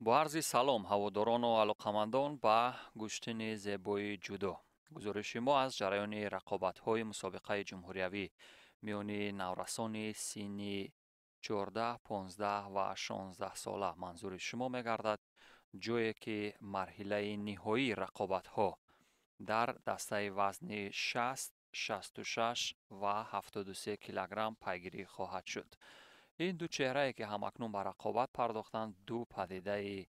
Бо арзи салом ҳаводорону алоқамандон ба гӯштини зебои ҷудо. Гузориши мо аз ҷараёни рақобатҳои мусобиқаи ҷумҳуриявӣ миёни наврасони синни 14, 15 ва 16 сола манзури шумо мегардад, ҷое ки марҳилаи ниҳоии рақобатҳо дар дастаи вазни 60, 66 ва 73 килограмм пайгирӣ хоҳад шуд. Ин ду чеҳрае ки ҳамакнун ба рақобат пардохтанд, ду падидаи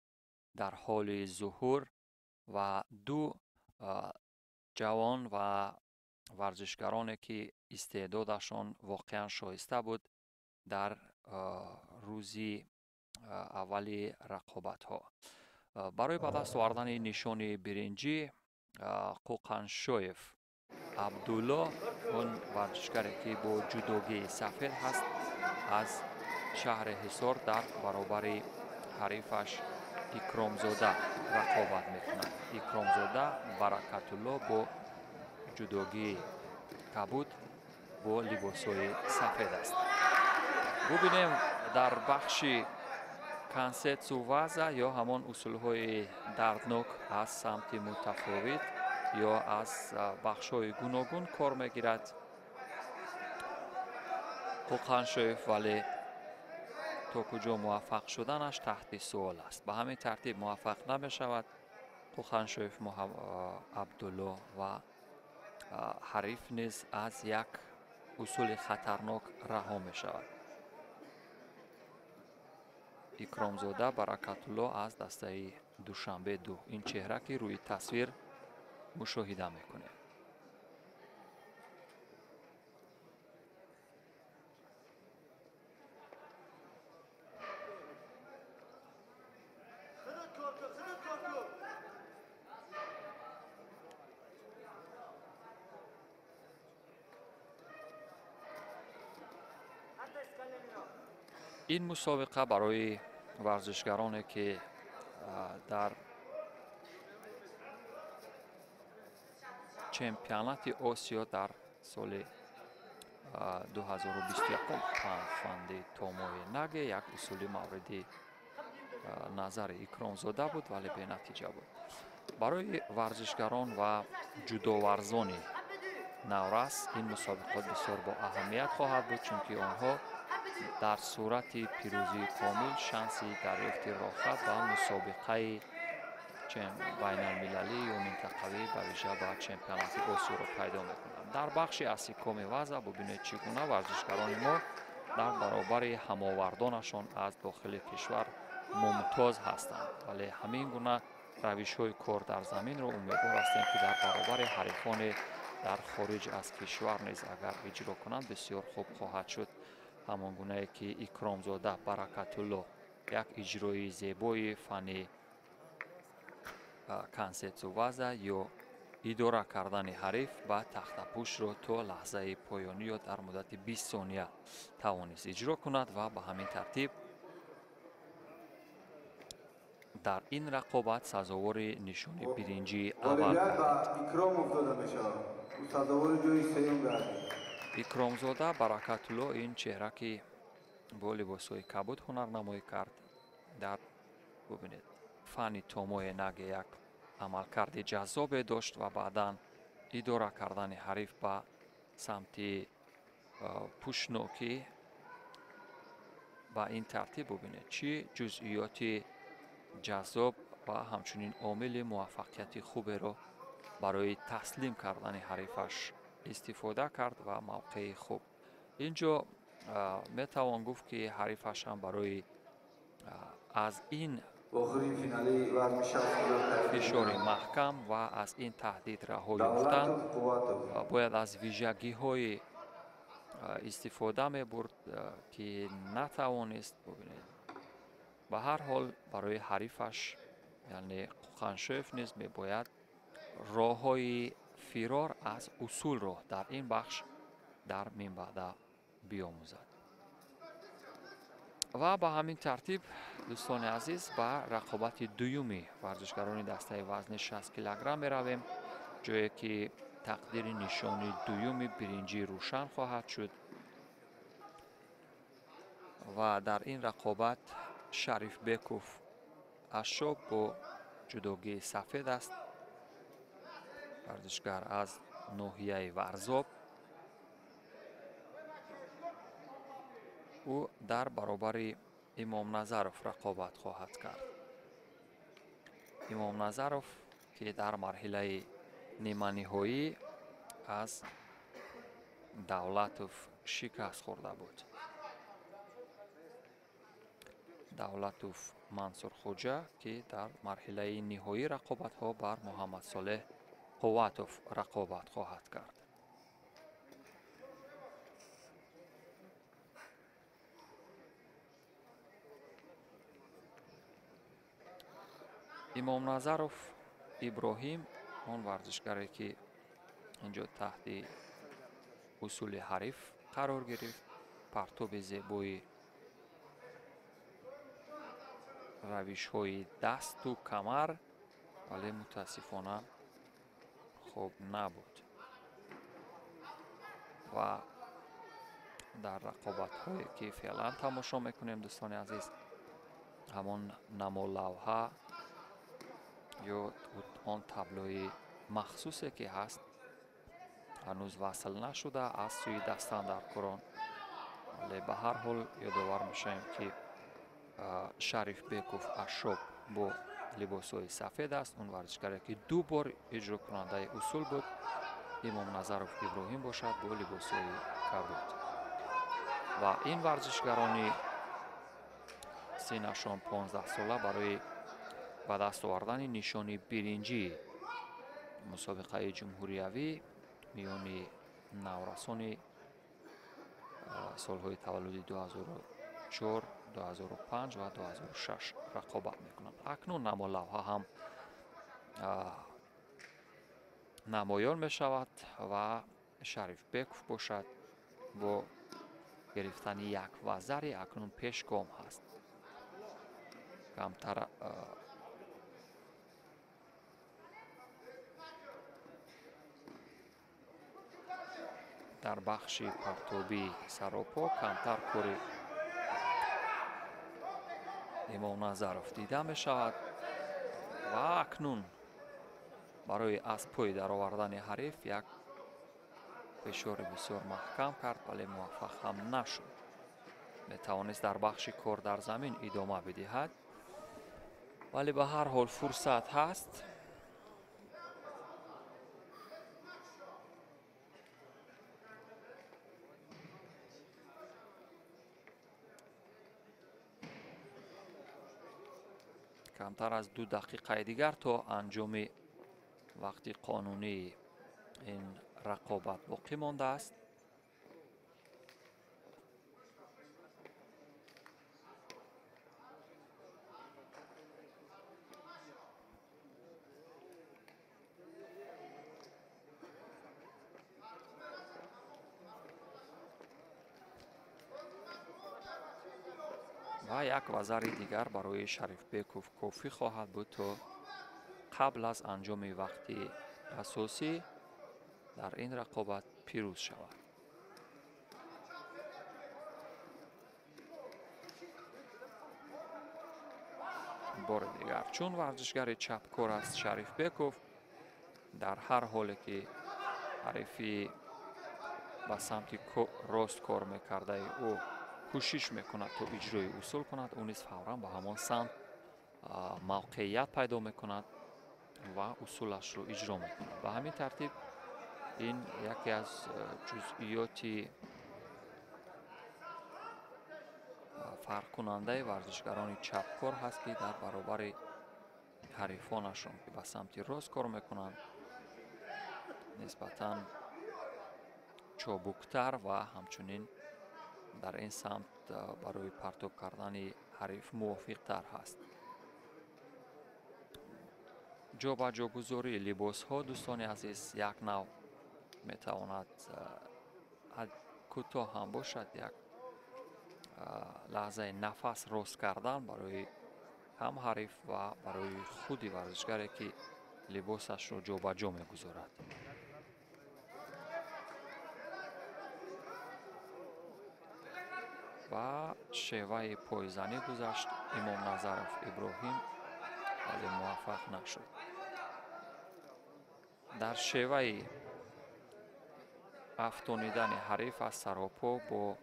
дар ҳоли зуҳур ва ду ҷавон ва варзишгароне ки истеъдодашон воқеан шоиста буд дар рӯзи аввали рақобатҳо. Барои ба даст овардани нишони биринҷӣ Қуқаншоев Абдулло, он варзишгаре ки бо ҷудогии сафед ҳаст, аз шаҳри Ҳисор дар баробари ҳарифаш Икромзода рақобат мекунад. Икромзода Баракатулло бо ҷудогии кабуд бо либосҳои сафед аст. Бубинем дар бахши кансетсу ваза ё ҳамон усулҳои дарднок аз самти мутафовит ё аз бахшҳои гуногун кор мегирад Қуқаншоев, вале то куҷо муваффақ шуданаш таҳти суол аст. Ба ҳамин тартиб муваффақ намешавад Қуқаншоев Абдулло ва ҳариф низ аз як усули хатарнок раҳо мешавад. Икромзода Баракатулло аз дастаи Душанбе 2, ин чеҳра ки рӯи тасвир мушоҳида мекунем. Ин мусобиқа барои варзишгароне ки дар чемпионати Осиё дар соли 2021 панҷфанди томои наге як усули мавриди назари Икромзода буд, вале бенатиҷа буд. Барои варзишгарон ва ҷудоварзони наврас ин мусобиқот бисёр бо аҳамият хоҳад буд, чунки онҳо дар сурати пирӯзии комил шанси дарёфти роҳхат ба мусобиқаи байналмилалӣ ё минтақавӣ ба вижа ба чемпионати Осиёро пайдо мекунанд. Дар бахши асикоми ваза бубинед чӣ гуна варзишгарони мо дар баробари ҳамовардонашон аз дохили кишвар мумтоз ҳастанд, вале ҳамин гуна равишҳои кор дар заминро умедвор ҳастем ки дар баробари ҳарифоне дар хориҷ аз кишвар низ агар иҷро кунанд бисёр хуб хоҳад шуд. Ҳамон гунае ки Икромзода Баракатулло як иҷрои зебои фанни кансетсу ваза ё идора кардани ҳариф ба тахтапӯшро то лаҳзаи поёнӣ ё дар муддати 20 сония тавонист иҷро кунад ва ба ҳамин тартиб дар ин рақобат сазовори нишони биринҷии аввал гардид. Икромзода Баракатулло, ин чеҳра ки бо либосҳои кабуд ҳунарнамоӣ кард, дар бубинед фанни томои наге як амалкарди ҷаззобе дошт ва баъдан идора кардани ҳариф ба самти пӯшнокӣ. Ба ин тартиб бубинед чӣ ҷузъиёти ҷаззоб ва ҳамчунин омили муваффақияти хуберо барои таслим кардани ҳарифаш истифода кард ва мавқеи хуб. Инҷо метавон гуфт ки ҳарифаш ҳам барои аз ин фишори маҳкам ва аз ин таҳдид раҳо ёфтан бояд аз вижагиҳои истифода мебурд ки натавонист. Бубинед, ба ҳар ҳол барои ҳарифаш, яъне Қуқаншоев низ мебояд роҳҳои фирор аз усулро дар ин бахш дар минбаъда биомӯзад. Ва ба ҳамин тартиб дӯстони азиз ба рақобати дуюми варзишгарони дастаи вазни 60 килограмм меравем, ҷое ки тақдири нишони дуюми биринҷӣ рӯшан хоҳад шуд ва дар ин рақобат Шарифбеков Ашоб бо ҷудогии сафед аст. Варзишгар аз ноҳияи Варзоб. Ӯ дар баробари Имомназаров рақобат хоҳад кард. Имомназаров, ки дар марҳилаи ниманиҳоӣ аз Давлатов шикаст хӯрда буд. Давлатов Мансурхоҷа, ки дар марҳилаи ниҳоии рақобатҳо бар Муҳаммадсолеҳ Қувватов рақобат хоҳад кард. Имомназаров Иброҳим, он варзишгаре ки инҷо таҳти усули ҳариф қарор гирифт, партоби зебои равишҳои дасту камар, вале мутаассифона хуб набуд ва дар рақобатҳое ки феълан тамошо мекунем, дӯстони азиз, ҳамон намолавҳа ё он таблои махсусе ки ҳаст ҳанӯз васл нашуда аз сӯи дастандаркорон, вале ба ҳар ҳол ёдовар мешавем, ки Шарифбеков Ашоб бо либосҳои сафед аст. Он варзишгаре ки ду бор иҷрокунандаи усул буд. Имомназаров Иброҳим бошад бо либосҳои кабуд. Ва ин варзишгарони синашон 15 сола барои ба даст овардани нишони биринҷии мусобиқаи ҷумҳуриявӣ миёни наврасони солҳои таваллуди 2004, 2005 ва 2006 рақобат мекунанд. Акнун намолавҳа ҳам намоён мешавад ва Шарифбеков бошад бо гирифтани як вазари акнун пешгом ҳаст. Камтар дар бахши партобии саропо камтар кори Имомназаров дида мешавад ва акнун барои аз пой даровардани ҳариф як фишори бисёр маҳкам кард, вале муваффақ ҳам нашуд. Метавонист дар бахши кор дар замин идома бидиҳад, вале ба ҳар ҳол фурсат ҳаст. Камтар аз 2 дақиқаи дигар то анҷоми вақти қонунии ин рақобат боқӣ мондааст. Ва як вазари дигар барои Шарифбеков кофӣ хоҳад буд то қабл аз анҷоми вақти асосӣ дар ин рақобат пирӯз шавад. Бори дигар, чун варзишгари чапкор аст Шарифбеков, дар ҳар ҳоле ки ҳарифи ба самти рост кор мекардаи ӯ кӯшиш мекунад то иҷрои усул кунад, ӯ низ фавран ба ҳамон самт мавқеият пайдо мекунад ва усулашро иҷро мекунад. Ба ҳамин тартиб ин яке аз ҷузъиёти фарқкунандаи варзишгарони чапкор ҳаст, ки дар баробари ҳарифонашон, ки ба самти рост кор мекунанд, нисбатан чобуктар ва ҳамчунин дар ин самт барои партоб кардани ҳариф мувофиқтар ҳаст. Ҷобаҷогузории либосҳо, дӯстони азиз, як нав метавонад кӯтоҳ ҳам бошад, як лаҳзаи нафас рост кардан барои ҳам ҳариф ва барои худи варзишгаре, ки либосашро ҷобаҷо мегузорад. Ва шеваи пойзанӣ гузашт Имомназаров Иброҳим. Вале муваффақ нашуд. Дар шеваи афтонидани ҳариф аз саропо бо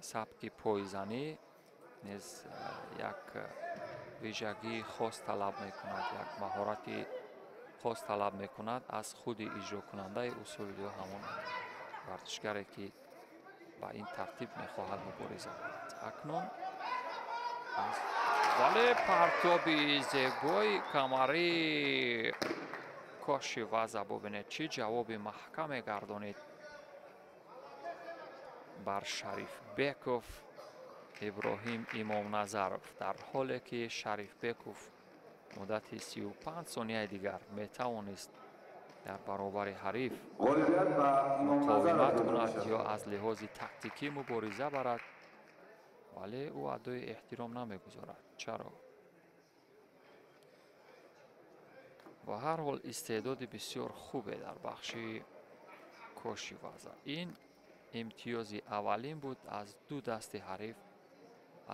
сабки пойзанӣ низ як вижагии хос талаб мекунад, як маҳорати хос талаб мекунад аз худи иҷрокунандаи усул ё ҳамон варзишгаре, ки ба ин тартиб мехоҳад мубориза барад. Акнун вале партоби зебои камари коши ваза, бубинед, чӣ ҷавоби маҳкаме гардонид бар Шарифбеков Иброҳим Имомназаров, дар ҳоле ки Шарифбеков муддати 35 сонияи дигар метавонист дар баробари ҳариф муқовимат кунад ё аз лиҳози тактикӣ мубориза барад, вале ӯ адои эҳтиром намегузорад. Чаро? Ба ҳар ҳол истеъдоди бисёр хубе дар бахши коши ваза. Ин имтиёзи аввалин буд аз ду дасти ҳариф,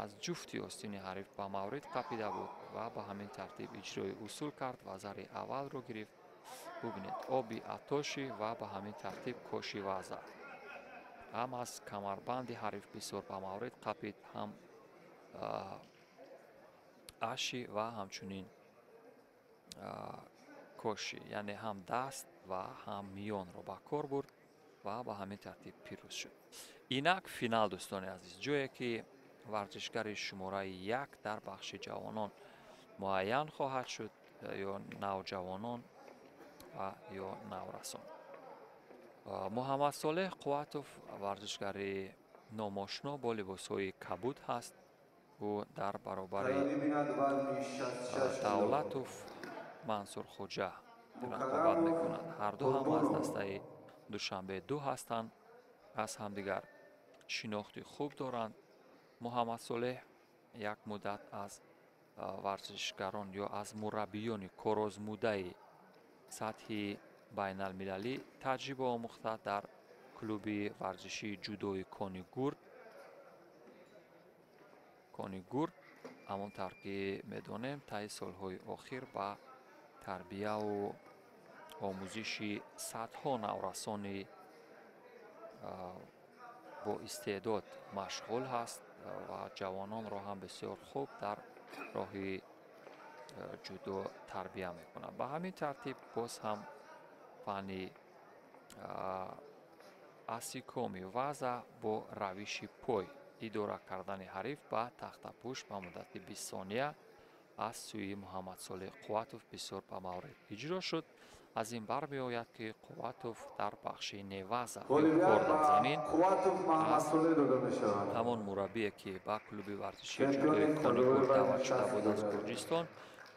аз ҷуфти остини ҳариф ба маврид қапида буд ва ба ҳамин тартиб иҷрои усул кард ва зари аввалро гирифт. Бубинед, оби атоши ва ба ҳамин тартиб коши ваза. Ҳам аз камарбанди ҳариф бисёр ба маврид қапид, ҳам аши ва ҳамчунин коши, яъне ҳам даст ва ҳам миёнро ба кор бурд ва ба ҳамин тартиб пирӯз шуд. Инак финал, дӯстони азиз, ҷое ки варзишгари шумораи 1 дар бахши ҷавонон муайян хоҳад шуд, ё навҷавонон ва ё наврасон. Муҳаммадсолеҳ Қувватов варзишгари номошно бо либосҳои кабуд ҳаст. Ӯ дар баробари Давлатов Мансурхоҷа рақобат мекунад. Ҳарду ҳам аз дастаи Душанбе 2 ҳастанд, аз ҳамдигар шинохти хуб доранд. Муҳаммадсолеҳ як муддат аз варзишгарон ё аз мураббиёни корозмудаи сатҳи байналмилалӣ таҷриба омӯхта дар клуби варзишии ҷудои Конигурд. Конигурд, ҳамон тавр ки медонем, таи солҳои охир ба тарбияву омӯзиши садҳо наврасони бо истеъдод машғул ҳаст ва ҷавононро ҳам бисёр хуб дар роҳи ҷудо тарбия мекунад. Ба ҳамин тартиб боз ҳам фанни асикоми ваза бо равиши пой идора кардани ҳариф ба тахтапӯш ба муддати 20 сония аз сӯи Муҳаммадсолеҳ Қувватов бисёр ба маврид иҷро шуд. Аз ин бармеояд, ки Қувватов дар бахши неваза кор дар замин аз ҳамон мураббие, ки ба клуби варзишии ҷудои Конигурд даъват шуда буд аз Гурҷистон,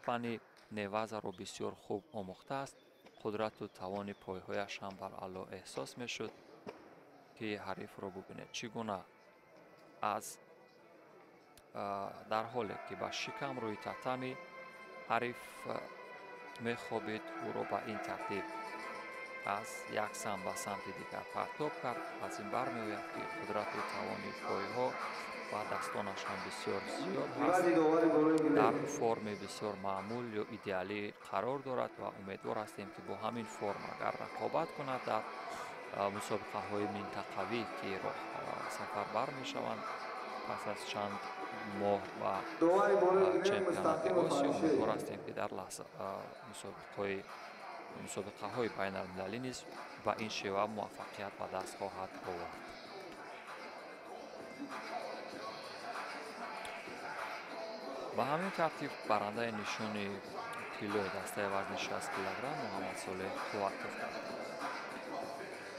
фанни невазаро бисёр хуб омӯхтааст. Қудрату тавони пойҳояш ҳам бар аъло эҳсос мешуд, ки ҳарифро бубинед, чӣ гуна аз дар ҳоле ки ба шикам рӯи татами ҳариф мехобид, ӯро ба ин тартиб аз як самт ба самти дигар партоб кард. Аз ин бармеояд, ки қудрату тавони пойҳо ва дастонаш ҳам бисёр зиёд ҳаст, дар форми бисёр маъмул ё идеалӣ қарор дорад ва умедвор ҳастем, ки бо ҳамин форм агар рақобат кунад дар мусобиқаҳои минтақавӣ, ки сафарбар мешаванд пас аз чанд моҳ ба чемпионати Осиё, умедвор ҳастем, ки дар лаҳза мусобиқаҳои байналмилалӣ низ ба ин шева муваффақият ба даст хоҳад овард. Ба ҳамин тартиб барандаи нишони тиллои дастаи вазни 60 килограмм Муҳаммадсолеҳ Қувватов гардид.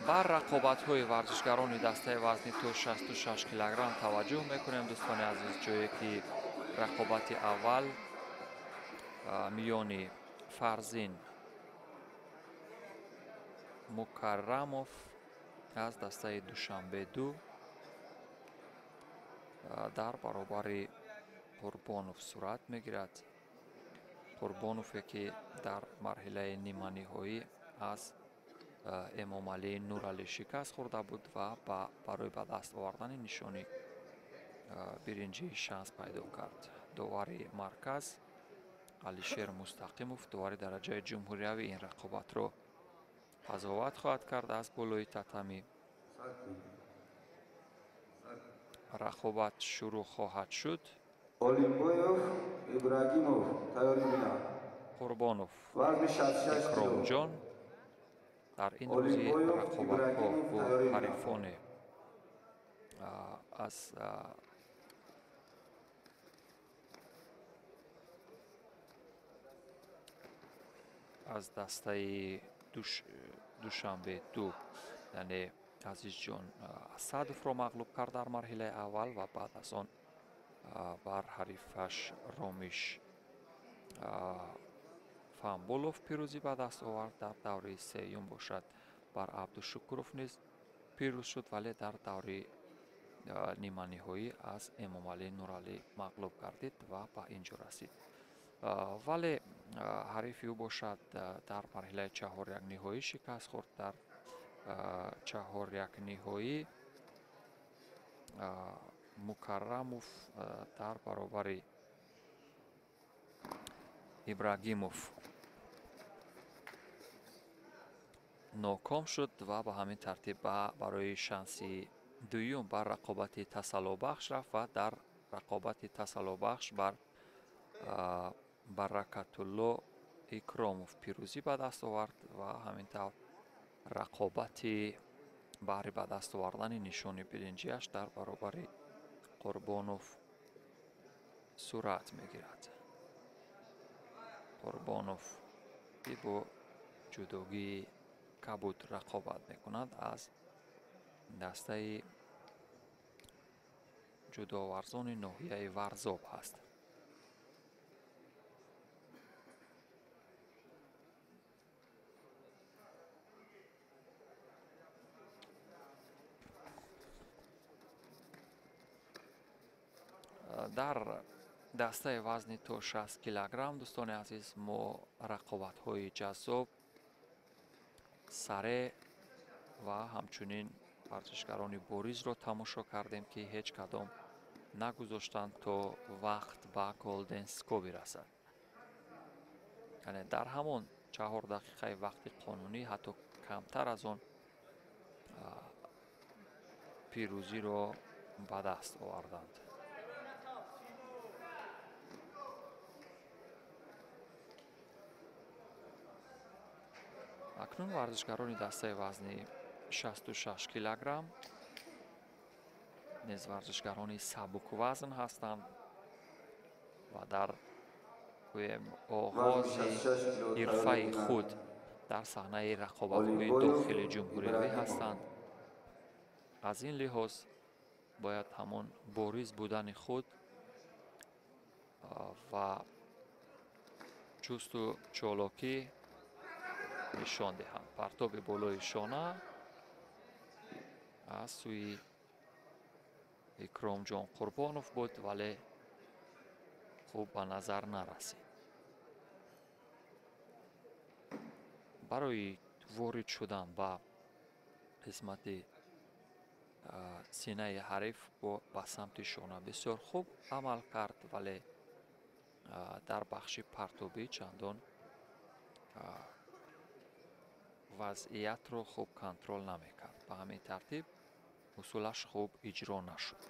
Бар рақобатҳои варзишгарони дастаи вазни то 66 килограмм таваҷҷӯҳ мекунем, дӯстони азиз, ҷое ки рақобати аввал миёни Фарзин Мукаррамов аз дастаи Душанбе 2 дар баробари Қурбонов сурат мегирад. Қурбонове ки дар марҳилаи ниманиҳоӣ аз Эмомалӣ Нуралӣ шикаст хӯрда буд ва барои ба даст овардани нишони биринҷии шанс пайдо кард. Довари марказ Алишер Мустақимов, довари дараҷаи ҷумҳуриявӣ, ин рақобатро қазоват хоҳад кард аз болои татами. Рақобат шурӯъ хоҳад шуд. Олимбоев Ибрагимов тайёрӣ бинад. Қурбонов Вазни 66 кило. Икромҷон дар ин рӯзи Олимбоев рақобатҳо Ибрагимов бо тайёрӣ бинад. ҳарифоне аз дастаи Душанбе 2, яъне Азизҷон Асадовро мағлуб кард дар марҳилаи аввал ва баъд аз он бар ҳарифаш Ромиш Фамбулов пирӯзӣ ба даст овард. Дар даври сеюм бошад бар Абдушукуров низ пирӯз шуд, вале дар даври ниманиҳоӣ аз Эмомалӣ Нуралӣ мағлуб гардид ва ба ин ҷо расид. Вале ҳарифи ӯ бошад дар марҳилаи чаҳорякниҳоӣ шикаст хӯрд. Дар чаҳорякниҳоӣ Мукаррамов дар баробари Ибрагимов ноком шуд ва ба ҳамин тартиб барои шанси дуюм бар рақобати тасаллобахш рафт ва дар рақобати тасаллобахш бар Баракатулло Икромов пирӯзӣ ба даст овард ва ҳамин тавр рақобати баҳри ба даст овардани нишони биринҷиаш дар баробари Қурбонов сурат мегирад. Қурбонов ки бо ҷудогии кабуд рақобат мекунад аз дастаи ҷудоварзони ноҳияи Варзоб ҳаст. Дар дастаи вазни то 60 килограмм, дӯстони азиз, мо рақобатҳои ҷаззоб, сареъ ва ҳамчунин варзишгарони боризро тамошо кардем, ки ҳеҷ кадом нагузоштанд то вақт ба голден ско бирасад. Яъне дар ҳамон 4 дақиқаи вақти қонунӣ, ҳатто камтар аз он, пирӯзиро ба даст оварданд. Акнун варзишгарони дастаи вазни 66 килограмм низ варзишгарони сабуквазн ҳастанд ва дар гӯем оғози ҳирфаи худ дар саҳнаи рақобатҳои дохили ҷумҳуриявӣ ҳастанд. Аз ин лиҳоз бояд ҳамон бориз будани худ ва чусту чолокӣ нишон диҳанд. Партоби болои шона аз сӯи Икромҷон Қурбонов буд, вале хуб ба назар нарасид. Барои ворид шудан ба қисмати синаи ҳариф ба самти шона бисёр хуб амал кард, вале дар бахши партобӣ чандон вазъиятро хуб контрол намекард. Ба ҳамин тартиб усулаш хуб иҷро нашуд.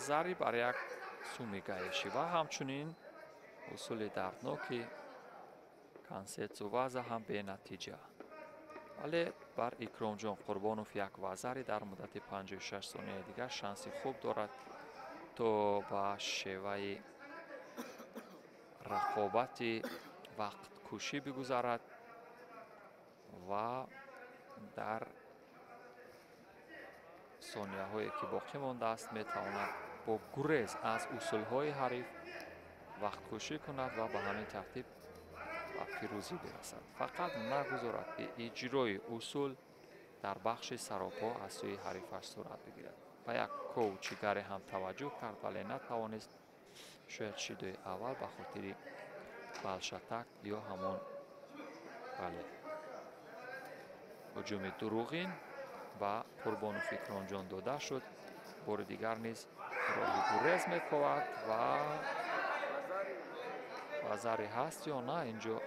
Зари бар як суми гаишӣ ва ҳамчунин усули дардноки кансетсу ваза ҳам бенатиҷа. Вале бар Икромҷон Қурбонов як вазари дар муддати 56 сонияи дигар шанси хуб дорад то ба шеваи рақобати вақткушӣ бигузарад ва дар сонияҳое ки боқӣ мондааст метавонад бо гурез аз усулҳои ҳариф вақткушӣ кунад ва ба ҳамин тартиб ба пирӯзӣ бирасад. Фақат нагузорад, ки иҷрои усул дар бахши саропо аз сӯи ҳарифаш сурат бигирад. Ба як ковчигаре ҳам таваҷҷӯҳ кард, вале натавонист. Шояд шидои аввал ба хотири балшатак ё ҳамон бале ҳуҷуми дурӯғин ба Қурбонов Икромҷон дода шуд. Бори дигар низ роҳи гурез мековад ва вазаре ҳаст ё на, инҷо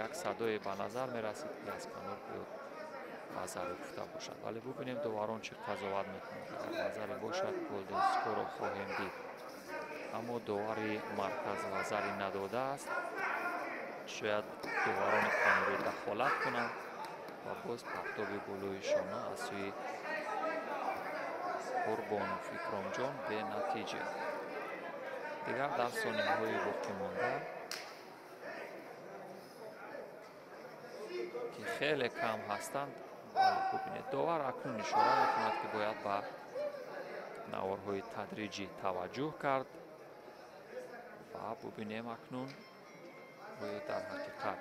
як садое ба назар мерасид, ки аз канор ё вазаре гуфта бошад. Вале бубинем доварон чӣ қазоват мекунанд. Агар вазаре бошад, голден скорро хоҳем дид. Аммо довари марказ вазаре надодааст. Шояд доварони канорӣ дахолат кунанд ва боз партоби болои шона аз сӯи Қурбонов Икромҷон бенатиҷа. Дигар дар сонияҳои боқимонда, ки хеле кам ҳастанд, бале бубинед, довар акнун ишора мекунад, ки бояд ба наворҳои тадриҷӣ таваҷҷӯҳ кард ва бубинем акнун оё дар ҳақиқат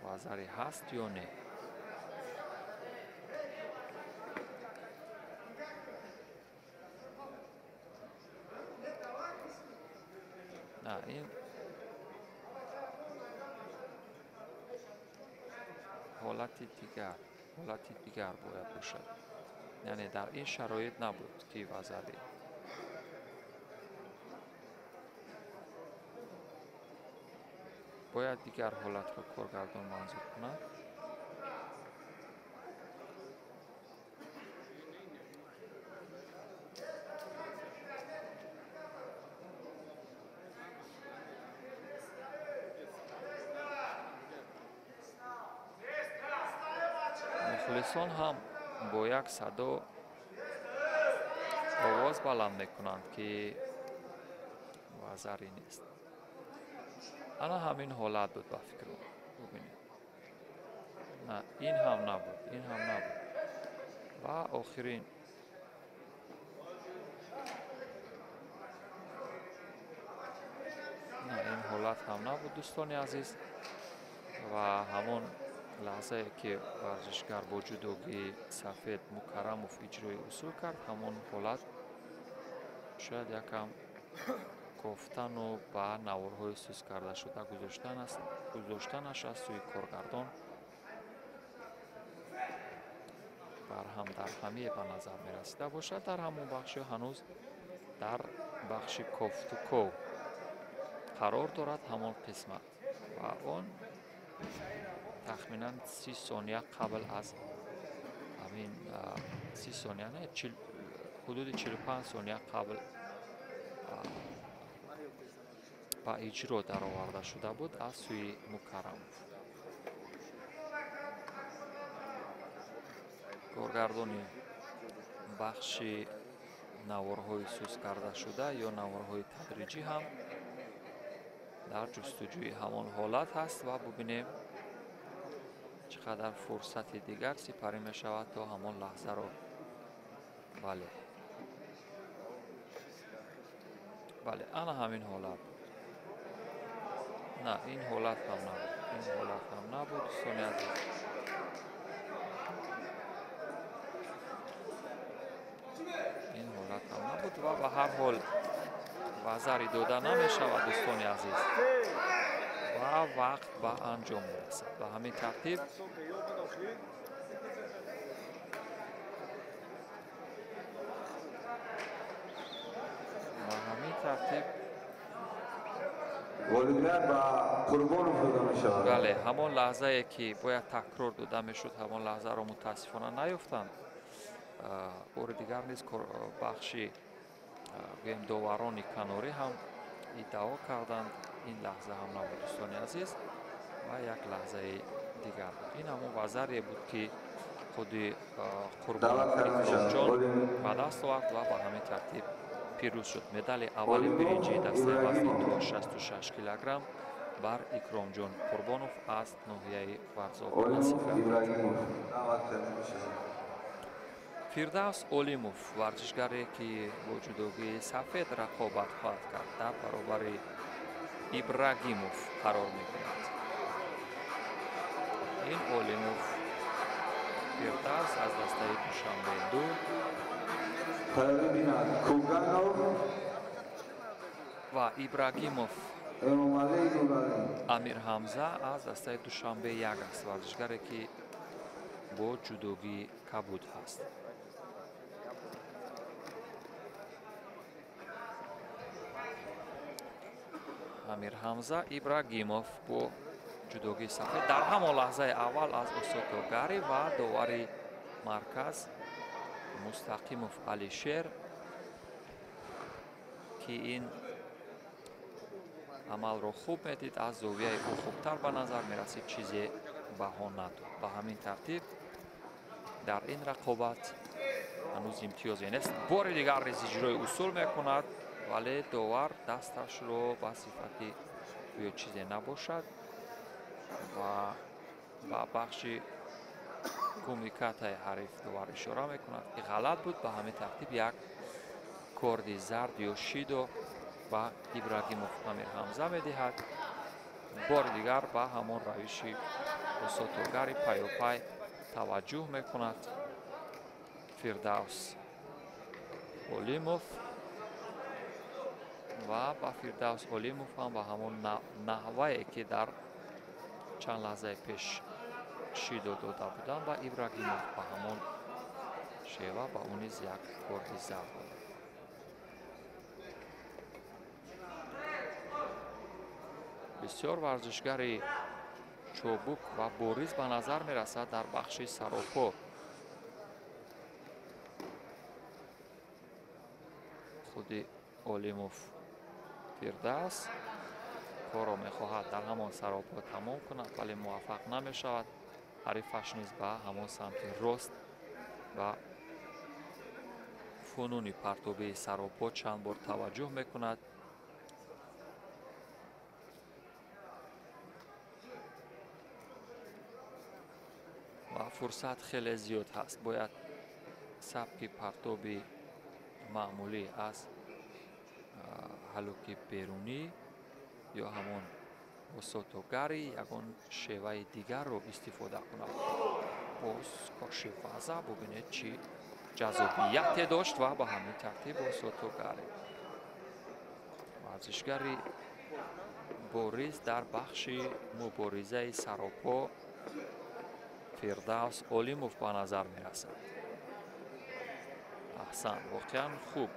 вазаре ҳаст ё не. На, ин ҳолати дигар бояд бошад. Яъне дар ин шароит набуд, ки вазаре. Бояд дигар ҳолатро коргардон манзур кунад. Мухлисон ҳам бо як садо овоз баланд мекунанд, ки вазаре нест. Ана ҳамин ҳолат буд ба фикрум. Бубинед, на, ин ҳам набуд, ин ҳам набуд. Ва охирин на, ин ҳолат ҳам набуд, дӯстони азиз. Ва ҳамон лаҳзае, ки варзишгар бо ҷудогии сафед Мукаррамов иҷрои усул кард, ҳамон ҳолат шояд якам кофтану ба наворҳои сус кардашуда гузоштанаш аз сӯи коргардон барҳам дарҳамие ба назар мерасида бошад. Дар ҳамон бахши ҳанӯз дар бахши кофтуков қарор дорад ҳамон қисмат ва он тахминан 30 сония қабл аз ҳамин 30 сония не, ҳудуди 45 сония қабл ба иҷро дароварда шуда буд аз сӯи Мукаррамов. Коргардони бахши наворҳои сус кардашуда ё наворҳои тадриҷӣ ҳам дар ҷустуҷӯи ҳамон ҳолат ҳаст ва бубинем чӣ қадар фурсати дигар сипарӣ мешавад то ҳамон лаҳзаро. Бале, бале, ана ҳамин ҳолат буд. На, ин ҳолат ҳам набуд, ин ҳолат ҳам набуд, дӯстони азиз. Ин ҳолат ҳам набуд ва ба ҳар ҳол вазари дода намешавад, дӯстони азиз, ва вақт ба анҷом мерасад. Ба ҳамин тартиб ғолибият ба Қурбонов дода мешавад. Бале, ҳамон лаҳзае, ки бояд такрор дода мешуд, ҳамон лаҳзаро мутаассифона наёфтанд. Бори дигар низ бахши гӯем доварони канорӣ ҳам иддао карданд, ин лаҳза ҳам набуд, дӯстони азиз, ва як лаҳзаи дигар буд. Ин ҳамон вазаре буд, ки худи Қурбонов Икромҷон ба даст овард ва ба ҳамин тартиб пирӯз шуд. Медали аввали биринҷии дастаи вазни то 66 килограмм бар Икромҷон Қурбонов аз ноҳияи Варзоб насиб гардид. Фирдавс Олимов, варзишгаре, ки бо ҷудогии сафед рақобат хоҳад кард дар баробари Ибрагимов қарор мегирад. Ин Олимов Фирдавс аз дастаи Душанбе 2 ва Ибрагимов Амирҳамза аз дастаи Душанбе 1 аст, варзишгаре ки бо ҷудогии кабуд ҳаст. Амирҳамза Ибрагимов бо ҷудогии сафед дар ҳамон лаҳзаи аввал аз Осотогари ва довари марказ Мустақимов Алишер, ки ин амалро хуб медид, аз зовияи ӯ хубтар ба назар мерасид, чизе баҳо надод. Ба ҳамин тартиб дар ин рақобат ҳанӯз имтиёзе нест. Бори дигар низ иҷрои усул мекунад, вале довар дасташро ба сифати гӯё чизе набошад ва ба бахши кумикатаи ҳариф довар ишора мекунад, ки ғалат буд. Ба ҳамин тартиб як корди зард ё шидо ба Ибрагимов Амирҳамза медиҳад. Бори дигар ба ҳамон равиши осотогари пайопай таваҷҷӯҳ мекунад Фирдавс Олимов ва ба Фирдавс Олимов ҳам ба ҳамон наҳвае ки дар чанд лаҳзаи пеш шидо дода буданд, ба Ибрагимов ба ҳамон шева ба ӯ низ як корди зард дод. Бисёр варзишгари чобук ва бориз ба назар мерасад дар бахши саропо. Худи Олимов Фирдавс корро мехоҳад дар ҳамон саропо тамом кунад, вале муваффақ намешавад. Ҳарифаш низ ба ҳамон самти рост ва фунуни партобии саропо чанд бор таваҷҷӯҳ мекунад. Ва фурсат хеле зиёд ҳаст. Бояд сабки партоби маъмулӣ аз ҳалуки берунӣ ё ҳамон осотогари ягон шеваи дигарро истифода кунад. Боз коши ваза бубинед чӣ ҷазобияте дошт ва ба ҳамин тартиб осотогари. Варзишгари бориз дар бахши муборизаи саропо Фирдавс Олимов ба назар мерасад. Аҳсан, воқеан хуб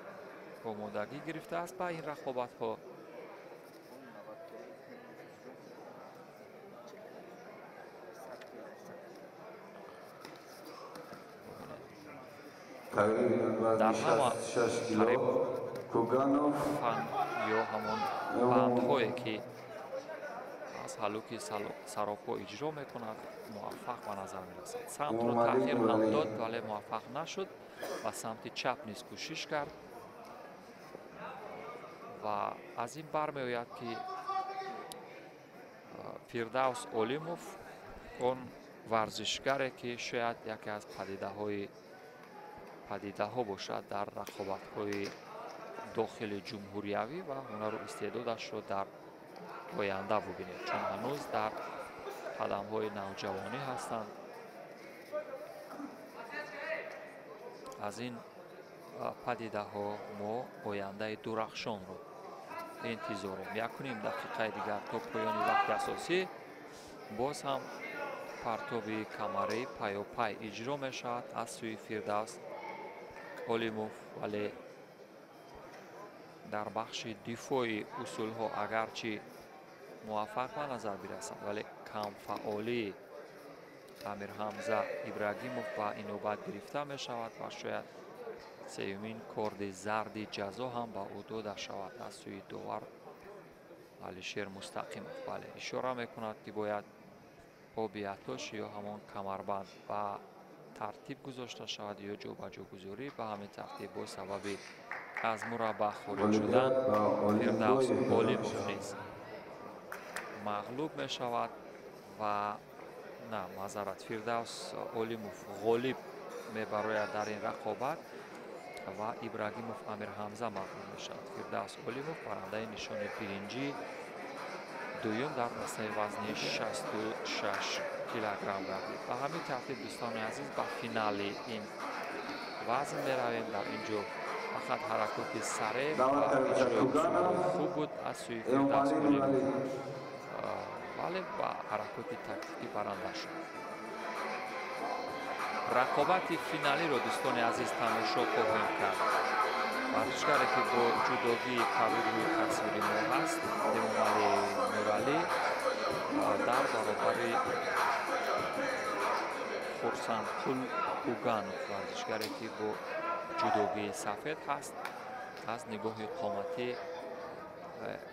омодагӣ гирифтааст ба ин рақобатҳо. Дар ҳама қариб фан ё ҳамон бандҳое ки аз ҳалуки саропо иҷро мекунад, муваффақ ба назар мерасад. Самтро тағйир ҳам дод, вале муваффақ нашуд. Ба самти чап низ кӯшиш кард ва аз ин бармеояд, ки Фирдавс Олимов он варзишгаре ки шояд яке аз падидаҳо бошад дар рақобатҳои дохили ҷумҳуриявӣ ва ҳунару истеъдодашро дар оянда бубинед, чун ҳанӯз дар қадамҳои навҷавонӣ ҳастанд. Аз ин падидаҳо мо ояндаи дурахшонро интизорем. 1.5 дақиқаи дигар то поёни вақти асосӣ. Боз ҳам партоби камарӣ пайопай иҷро мешавад аз сӯи Фирдавс Олимов, вале дар бахши дифои усулҳо агарчи муваффақ ба назар бирасад, вале камфаъолии Амирҳамза Ибрагимов ба инобат гирифта мешавад ва шояд сеюмин корди зарди ҷазо ҳам ба ӯ дода шавад аз сӯи довар Алишер Мустақимов. Бале, ишора мекунад, ки бояд обиятош ё ҳамон камарбанд ба тартиб гузошта шавад ё ҷобаҷогузорӣ. Ба ҳамин тартиб бо сабаби аз мураббаъ хориҷ шудан Фирдавс Олимов низ мағлуб мешавад ва на, маъзарат, Фирдавс Олимов ғолиб мебарояд дар ин рақобат ва Ибрагимов Амирҳамза мағлуб мешавад. Фирдавс Олимов барандаи нишони биринҷӣ дуюм дар дастаи вазни 66 килограмм гардид. Ба ҳамин тартиб, дӯстони азиз, ба финали ин вазн меравем. Дар ин ҷо фақат ҳаракоти саре ва иҷрои усулҳои хуб буд аз сӯи Фирдавс Ғолибов, вале ба ҳаракоти тактикӣ баранда шуд. Рақобати финалиро, дӯстони азиз, тамошо хоҳем кард. Варзишгаре ки бо ҷудогии кабуд рӯи тасвири мо ҳаст, Эмомалӣ Нуралӣ дар баробари Хурсандқул Куганов, варзишгаре ки бо ҷудогии сафед ҳаст. Аз нигоҳи қоматӣ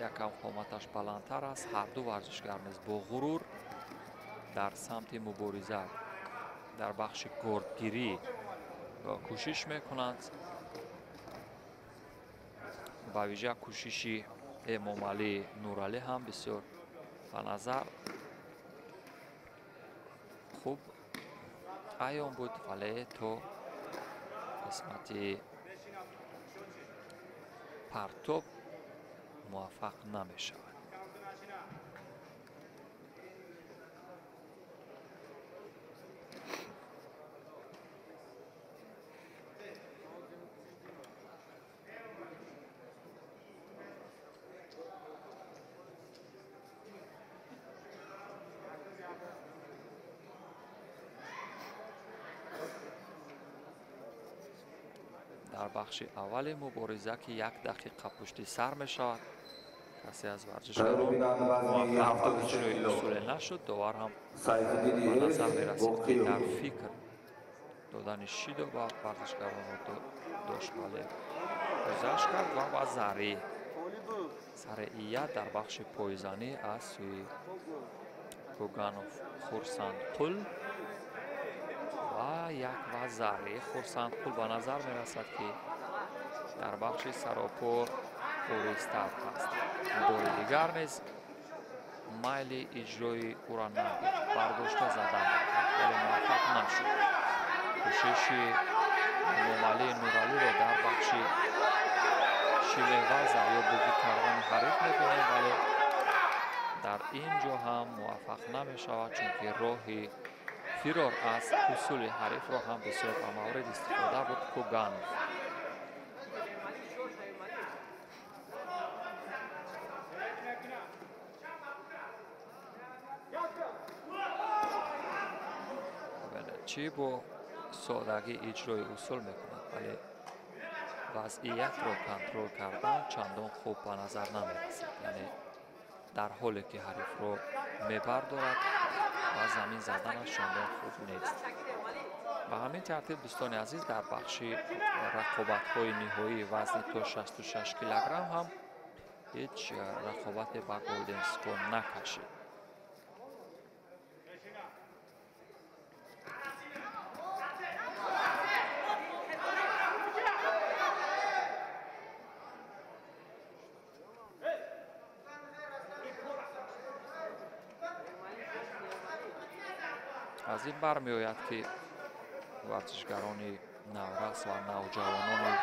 якам қоматаш баландтар аст. Ҳарду варзишгар низ бо ғурур дар самти мубориза дар бахши гордгирӣ кӯшиш мекунанд. Ба вижа кӯшиши Эмомалӣ Нуралӣ ҳам бисёр ба назар хуб аён буд, вале то қисмати партоб муваффақ намешавад. Дар бахши аввали мубориза, ки як дақиқа пушти сар мешавад, касе аз варзишгарон муваффақ ба иҷрои усуле нашуд. Довар ҳам ба назар мерасид, ки дар фикр додани шидо ба варзишгаронро дошт, вале гузашт кард ва ба сареият дар бахши пойзанӣ аз сӯи Куганов Хурсандқул ва як вазари Хурсандқул ба назар мерасад, ки дар бахши саропо боризтар ҳаст. Бори дигар низ майли иҷрои ӯра набуд, бардошта задан, вале муваффақ нашуд. Кӯшиши Эмомалӣ Нуралиро дар бахши шимеваза ё бугӣ кардани ҳариф мебинем, вале дар ин ҷо ҳам муваффақ намешавад, чунки роҳи фирор аз усули ҳарифро ҳам бисёр ба маврид истифода бурд Куганов. Чӣ бо содагӣ иҷрои усул мекунад, вале вазъиятро контрол кардан чандон хуб ба назар намерасад. Яъне дар ҳоле ки ҳарифро мебардорад ва замин заданаш чандон хуб нест. Ба ҳамин тартиб, дӯстони азиз, дар бахши рақобатҳои ниҳоии вазни то 66 килограмм ҳам ҳеҷ рақобате ба голден скор накашид. Аз ин бармеояд, ки варзишгарони наврас ва навҷавонони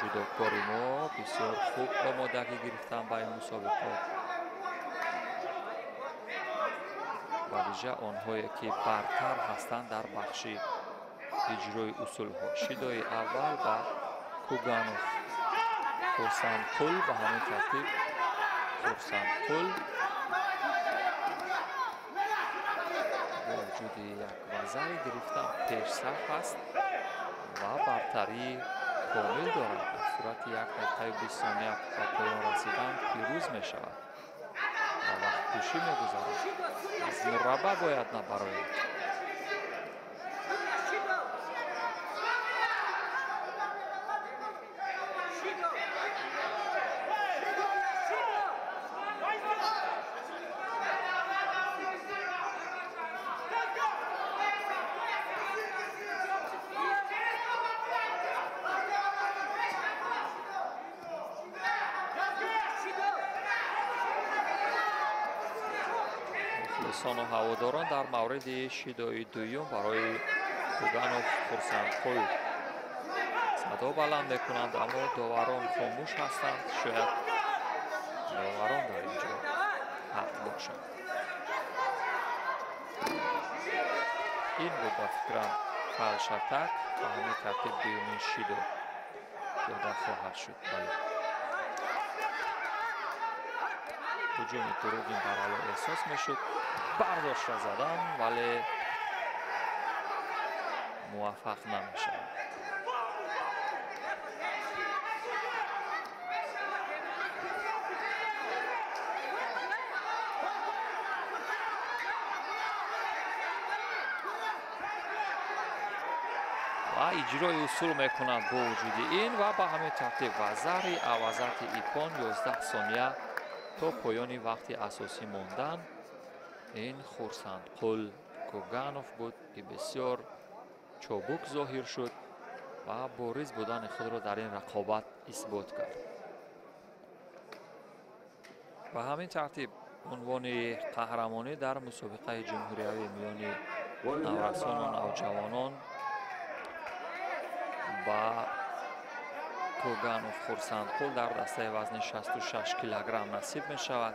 ҷудокори мо бисёр хуб омодагӣ гирифтанд ба ин мусобиқот. Ба вижа онҳое ки бартар ҳастанд дар бахши иҷрои усулҳо. Шидои аввал ба Куганов Хурсандқул, ба ҳамин тартиб Хурсандқул бо вуҷуди як вазари гирифтан пешсаф аст ва бартарии комил дорад. Дар сурати 1 дақиқаю 20 сония ба поён расидан пирӯз мешавад ва вақткушӣ мегузарад. Аз мурабба бояд набарояд. Мухлисону ҳаводорон дар мавриди шидои дуюм барои Куганов Хурсандқул садо баланд мекунанд, аммо доварон хомӯш ҳастанд. Шояд доварон дар ин ҷо ҳақ бошад. Ин буд ба фикрам фалшатак ба ҳамин тартиб дуюмин шидо дода хоҳад шуд. Бале, ҳуҷуми Туругин барало эҳсос мешуд, бардошта задан, вале муваффақ намешавад. Ва иҷрои усул мекунад бо вуҷуди ин ва ба ҳамин тартиб вазари авазати ипон 11 сония то поёни вақти асосӣ мондан. Ин Хурсандқул Куганов буд, ки бисёр чобук зоҳир шуд ва бориз будани худро дар ин рақобат исбот кард. Ба ҳамин тартиб унвони қаҳрамонӣ дар мусобиқаи ҷумҳуриявӣ миёни наврасону навҷавонон ба Куганов Хурсандқул дар дастаи вазни 66 килограмм насиб мешавад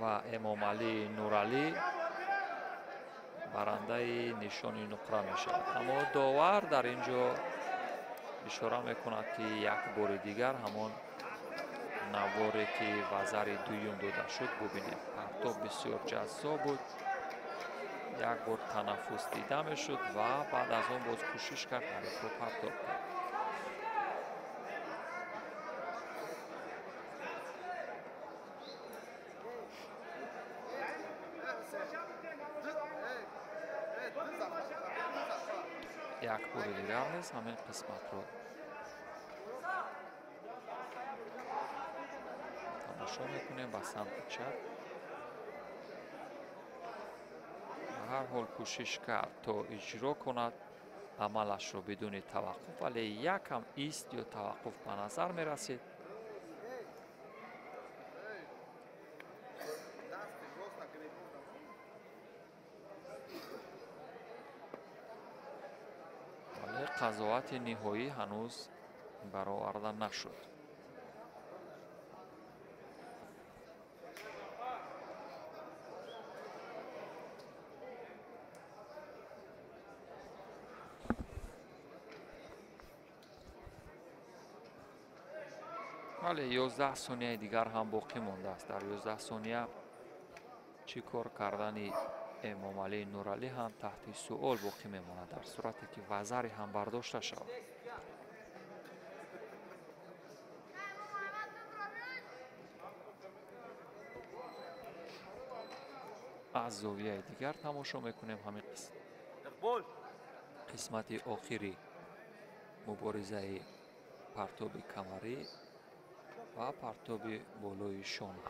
ва Эмомалӣ Нуралӣ барандаи нишони нуқра мешавад. Аммо довар дар ин ҷо ишора мекунад, ки як бори дигар ҳамон наворе ки вазари дуюм дода шуд бубинем. Партоб бисёр ҷаззоб буд, як бор танаффус дида мешуд ва баъд аз он боз кӯшиш кард ҳарифро партоб кард. Як бори дигар низ ҳамин қисматро тамошо мекунем ба самти чап. Ба ҳар ҳол кӯшиш кард то иҷро кунад амалашро бидуни таваққуф, вале якам ист ё таваққуф ба назар мерасид. Вале қазовати ниҳоӣ ҳанӯз бароварда нашуд. Вале 11 сонияи дигар ҳам боқӣ мондааст. Дар 11 сония чӣ кор кардани Эмомалӣ Нуралӣ ҳам таҳти суол боқӣ мемонад, дар сурате ки вазаре ҳам бардошта шавад. Аз зовияи дигар тамошо мекунем ҳамин қисмати охири муборизаи партоби камарӣ ва партоби болои шона.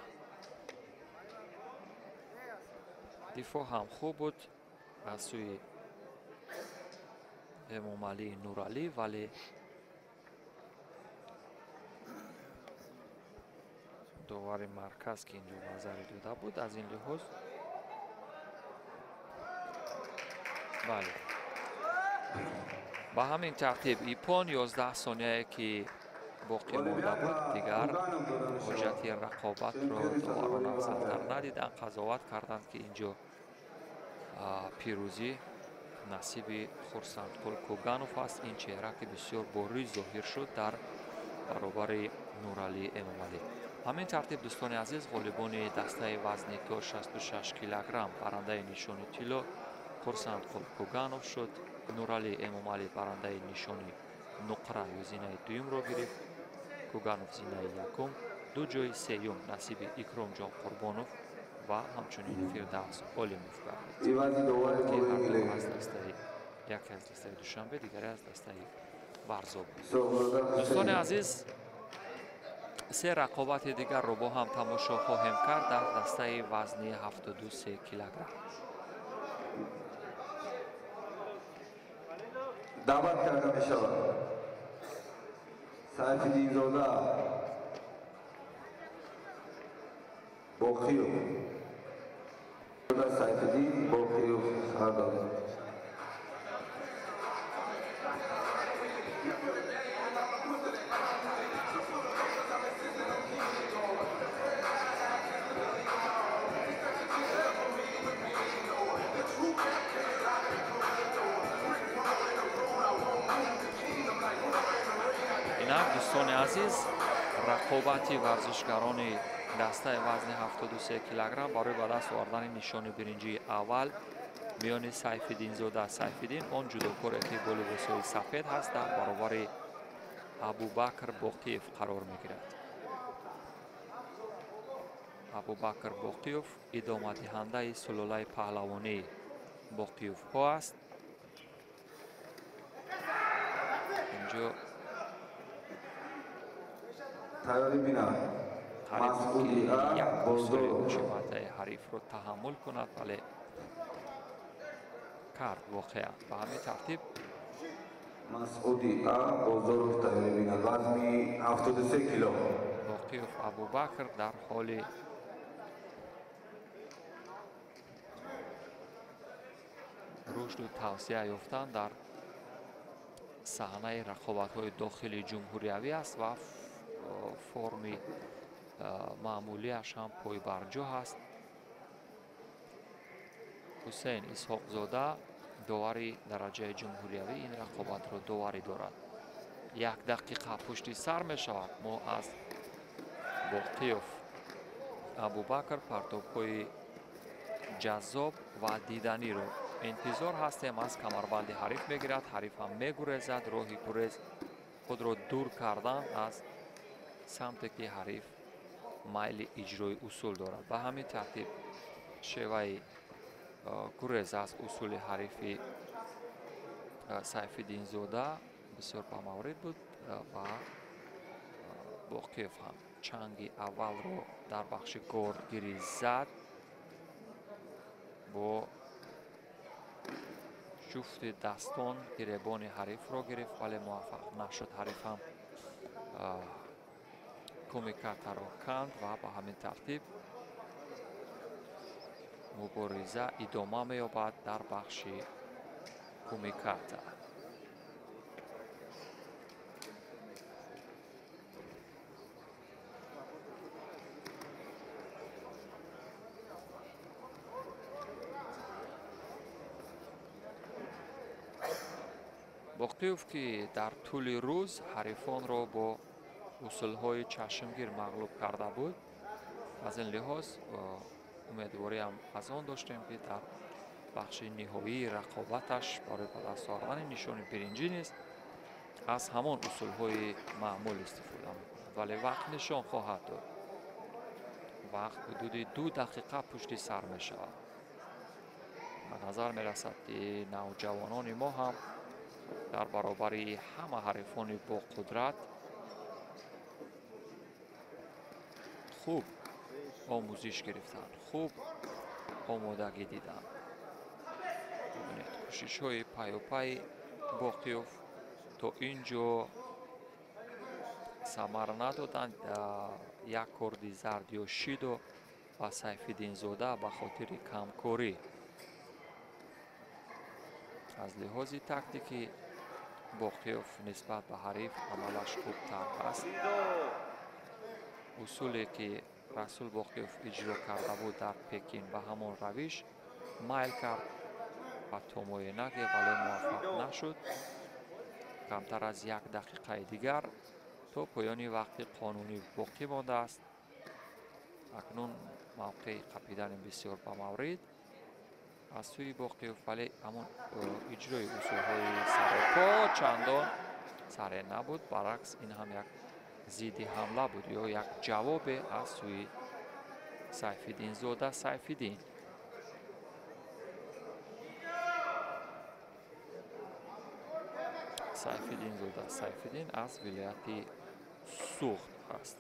Дифоъ ҳам хуб буд аз сӯи Эмомалӣ Нуралӣ, вале довари марказ, ки инҷо назари дода буд, аз ин лиҳоз бале. Ба ҳамин тартиб ипон 11 сонияе ки боқӣ монда буд, дигар ҳоҷати рақобатро доварон афзалтар надиданд, қазоват карданд, ки инҷо пирӯзӣ насиби Хурсандқул Куганов аст. Ин чеҳра, ки бисёр бориз зоҳир шуд дар баробари Нуралӣ Эмомалӣ. Ҳамин тартиб дӯстони азиз, ғолибони дастаи вазни то 66 килограмм барандаи нишони тилло Хурсандқул Куганов шуд. Нуралӣ Эмомалӣ барандаи нишони нуқра ё зинаи дуюмро гирифт. Куганов зинаи якум, ду ҷои сеюм насиби Икромҷон Қурбонов ва ҳамчунин Фирдавс Олимов гардид, ки ҳарду аз дастаи яке аз дастаи Душанбе, дигаре аз дастаи Варзоб. Дӯстони азиз, се рақобати дигарро бо ҳам тамошо хоҳем кард дар дастаи вазни 73 килограмм. Даъват карда мешавад Сайфиддинзода Боқиев. Сайфиддин Боқиев сардор. Инак, дӯстони азиз, рақобати варзишгарони дастаи вазни 73 килограмм барои ба даст овардани нишони биринҷии аввал миёни Сайфиддинзода Сайфиддин, он ҷудокоре ки бо либосҳои сафед ҳаст, дар баробари Абубакр Боқиев қарор мегирад. Абубакр Боқиев идомадиҳандаи сулолаи паҳлавонии Боқиевҳо аст. Инҷо қариб ки як усули мушобиҳатаи ҳарифро таҳаммул кунад, вале кард воқеан. Ба ҳамин тартиб Масъуди А Бозоров тайёрӣ бинад, вазни 73 кило. Боқиев Абубакр дар ҳоли рушду тавсия ёфтан дар саҳнаи рақобатҳои дохили ҷумҳуриявӣ аст ва форми маъмулиаш ҳам пойбарҷо ҳаст. Ҳусейн Исҳоқзода довари дараҷаи ҷумҳуриявӣ ин рақобатро доварӣ дорад. Як дақиқа пушти сар мешавад. Мо аз Боқиев Абубакр партобҳои ҷаззоб ва диданиро интизор ҳастем. Аз камарбанди ҳариф мегирад, ҳариф ҳам мегурезад. Роҳи гурез худро дур кардан аз самте ки ҳариф майли иҷрои усул дорад. Ба ҳамин тартиб шеваи гурез аз усули ҳарифи Сайфиддинзода бисёр ба маврид буд ва Боқиев ҳам чанги аввалро дар бахши гордгирӣ зад бо ҷуфти дастон гиребони ҳарифро гирифт, вале муваффақ нашуд. Ҳариф ҳам кумикатаро канд ва ба ҳамин тартиб мубориза идома меёбад дар бахши кумиката. Боқиев ки дар тӯли рӯз ҳарифонро бо усулҳои чашмгир мағлуб карда буд, аз ин лиҳоз умедвориам аз он доштем ки дар бахши ниҳоии рақобаташ барои ба даст овардани нишони биринҷӣ низ аз ҳамон усулҳои маъмул истифода мекунад, вале вақт нишон хоҳад дод. Вақт ҳудуди 2 дақиқа пушти сар мешавад. Ба назар мерасад ки навҷавонони мо ҳам дар баробари ҳама ҳарифони боқудрат хуб омӯзиш гирифтанд, хуб омодагӣ диданд. Бибинед, кӯшишҳои пайопайи Боқиев то ин ҷо самар надоданд. Як корди зард ё шидо ба Сайфиддинзода ба хотири камкорӣ. Аз лиҳози тактикӣ Боқиев нисбат ба ҳариф амалаш хубтар аст. Усуле ки Расул Боқиев иҷро карда буд дар Пекин ба ҳамон равиш майл кард ва томоенаге, вале муваффақ нашуд. Камтар аз 1 дақиқаи дигар то поёни вақти қонунӣ боқӣ мондааст. Акнун мавқеи қапидани бисёр ба маврид аз сӯи Боқиев, вале ҳамон иҷрои усулҳои саропо чандон саре набуд. Баръакс, ин ҳам як зидди ҳамла буд ё як ҷавобе аз сӯи Сайфиддинзода Сайфиддин. Сайфиддинзода Сайфиддин аз вилояти Суғд ҳаст.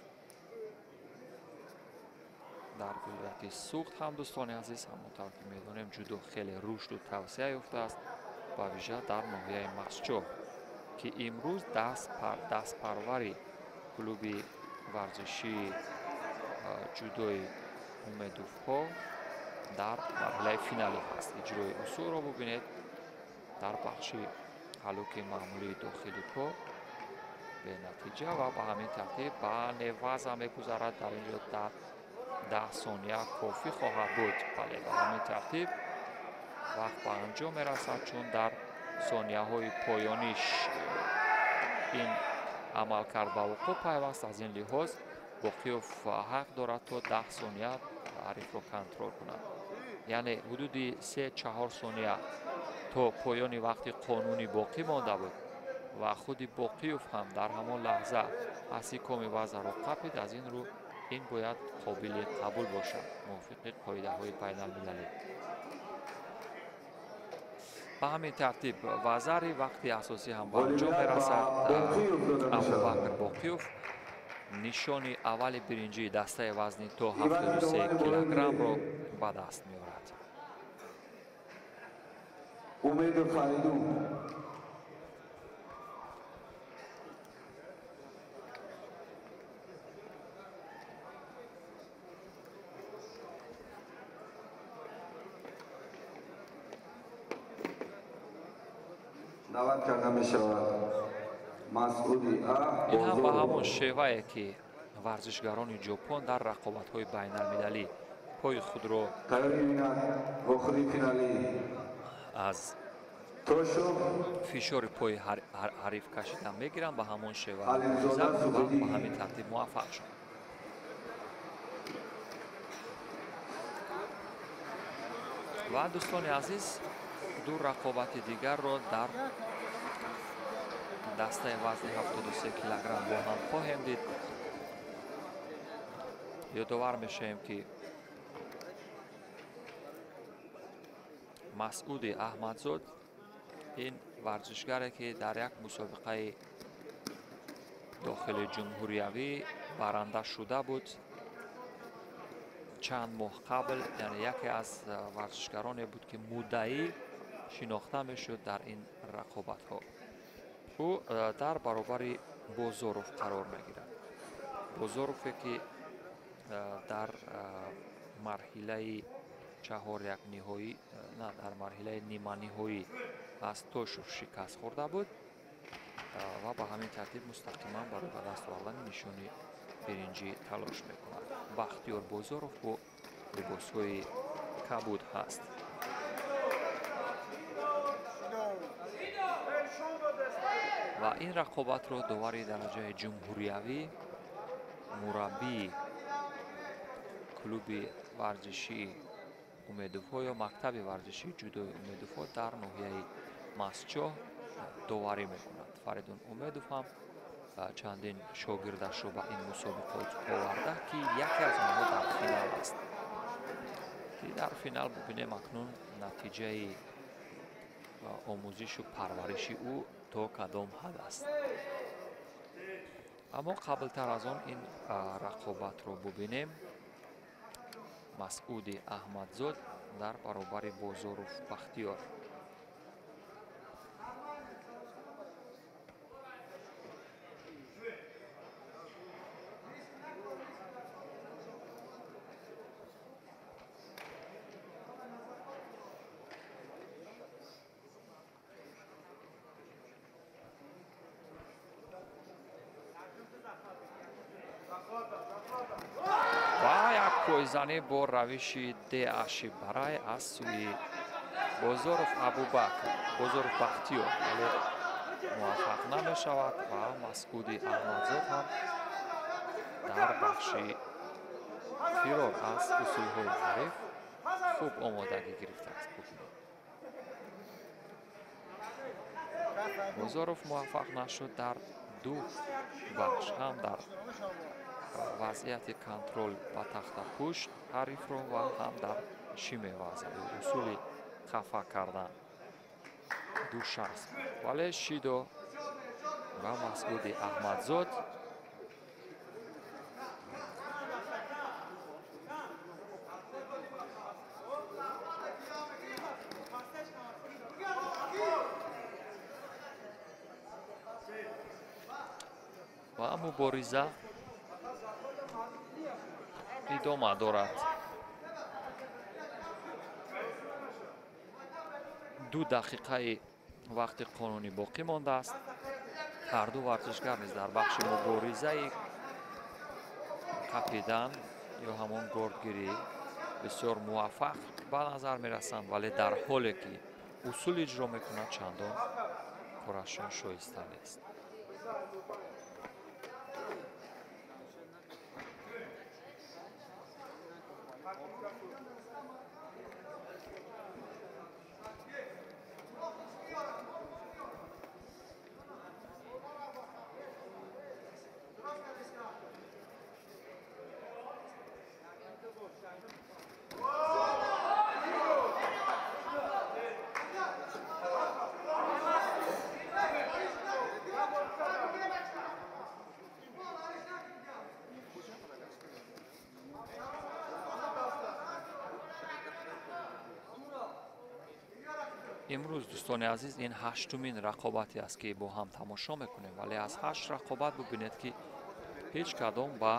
Дар вилояти Суғд ҳам, дӯстони азиз, ҳамонтавр ки медонем, ҷудо хеле рушду тавсия ёфтааст, ба вижа дар ноҳияи Мастчоҳ, ки имрӯз дастпарвари клуби варзишии ҷудои Умедовҳо дар марҳилаи финалӣ ҳаст. Иҷрои усулро бубинед дар бахши ҳалуки маъмулии дохили по бенатиҷа ва ба ҳамин тартиб ба неваза мегузарад. Дар ин ҷо 10 сония кофӣ хоҳад буд, вале ба ҳамин тартиб вақт ба анҷом мерасад, чун дар сонияҳои поёниш ин амалкард ба вуқӯъ пайваст. Аз ин лиҳоз Боқиёв ҳақ дорад то 10 сония ҳарифро контрол кунад, яъне ҳудуди 3-4 сония то поёни вақти қонунӣ боқӣ монда буд ва худи Боқиёв ҳам дар ҳамон лаҳза асикоми вазъаро қапид. Аз ин рӯ ин бояд қобили қабул бошад мувофиқи қоидаҳои байналмилалӣ. Ба ҳамин тартиб вазари вақти асосӣ ҳам ба анҷом мерасад. Абубакр Боқиёв нишони аввали биринҷии дастаи вазни то 73 килограммро ба даст меорад. Умедов Фаридун. Даъват карда мешавад Масъуди А. Ин ҳам ба ҳамон шевае ки варзишгарони ҷопон дар рақобатҳои байналмилалӣ пои худро аз фишори пои ҳариф кашидан мегиранд, ба ҳамон шева ва ба ҳамин тартиб муваффақ шуд. Ва дӯстони азиз, ду рақобати дигарро дар дастаи вазни 73 килограмм бо ҳам хоҳем дид. Ёдовар мешавем, ки Масъуди Аҳмадзод ин варзишгаре ки дар як мусобиқаи дохили ҷумҳуриявӣ баранда шуда буд чанд моҳ қабл, яъне яке аз варзишгароне буд ки муддаӣ шинохта мешуд дар ин рақобатҳо. Ӯ дар баробари Бозоров қарор мегирад. Бозорове ки дар марҳилаи чаҳоряк ниҳоӣ, на, дар марҳилаи ниманиҳоӣ аз Тошев шикаст хӯрда буд ва ба ҳамин тартиб мустақиман барои ба даст овардани нишони биринҷӣ талош мекунад. Бахтиёр Бозоров бо либосҳои кабуд ҳаст. Ва ин рақобатро довари дараҷаи ҷумҳуриявӣ, мураббии клуби варзишии Умедовҳо ё мактаби варзишии ҷудои Умедовҳо дар ноҳияи Мастчоҳ доварӣ мекунад. Фаридун Умедов ҳам чандин шогирдашро ба ин мусобиқот оварда, ки яке аз онҳо дар финал аст. Ки дар финал бубинем акнун натиҷаи омӯзишу парвариши ӯ то кадом ҳад аст. Аммо қаблтар аз он ин рақобатро бубинем. Масъуди Аҳмадзод дар баробари Бозоров Бахтиёр. Пойзанӣ бо равиши деаши барай аз сӯи Бозоров Абубакр, Бозоров Бахтиёр, вале муваффақ намешавад ва Масъуди Аҳмадзод ҳам дар бахши фирор аз усулҳои ҳариф хуб омодагӣ гирифтааст. Бубинед, Бозоров муваффақ нашуд дар ду бахш, ҳам дар вазъияти контрол ба тахтапушт ҳарифро ва ҳам дар шимеваза усули хафа кардан ду шахс. Вале Шидо ва Масъуди Аҳмадзод ва мубориза идома дорад. 2 дақиқаи вақти қонунӣ боқӣ мондааст. Ҳарду варзишгар низ дар бахши муборизаи қапидан ё ҳамон гордгирӣ бисёр муваффақ ба назар мерасанд, вале дар ҳоле ки усул иҷро мекунад чандон корашон шоиста нест. Имрӯз, дӯстони азиз, ин ҳаштумин рақобате аст, ки бо ҳам тамошо мекунем, вале аз ҳашт рақобат бубинед, ки ҳеҷ кадом ба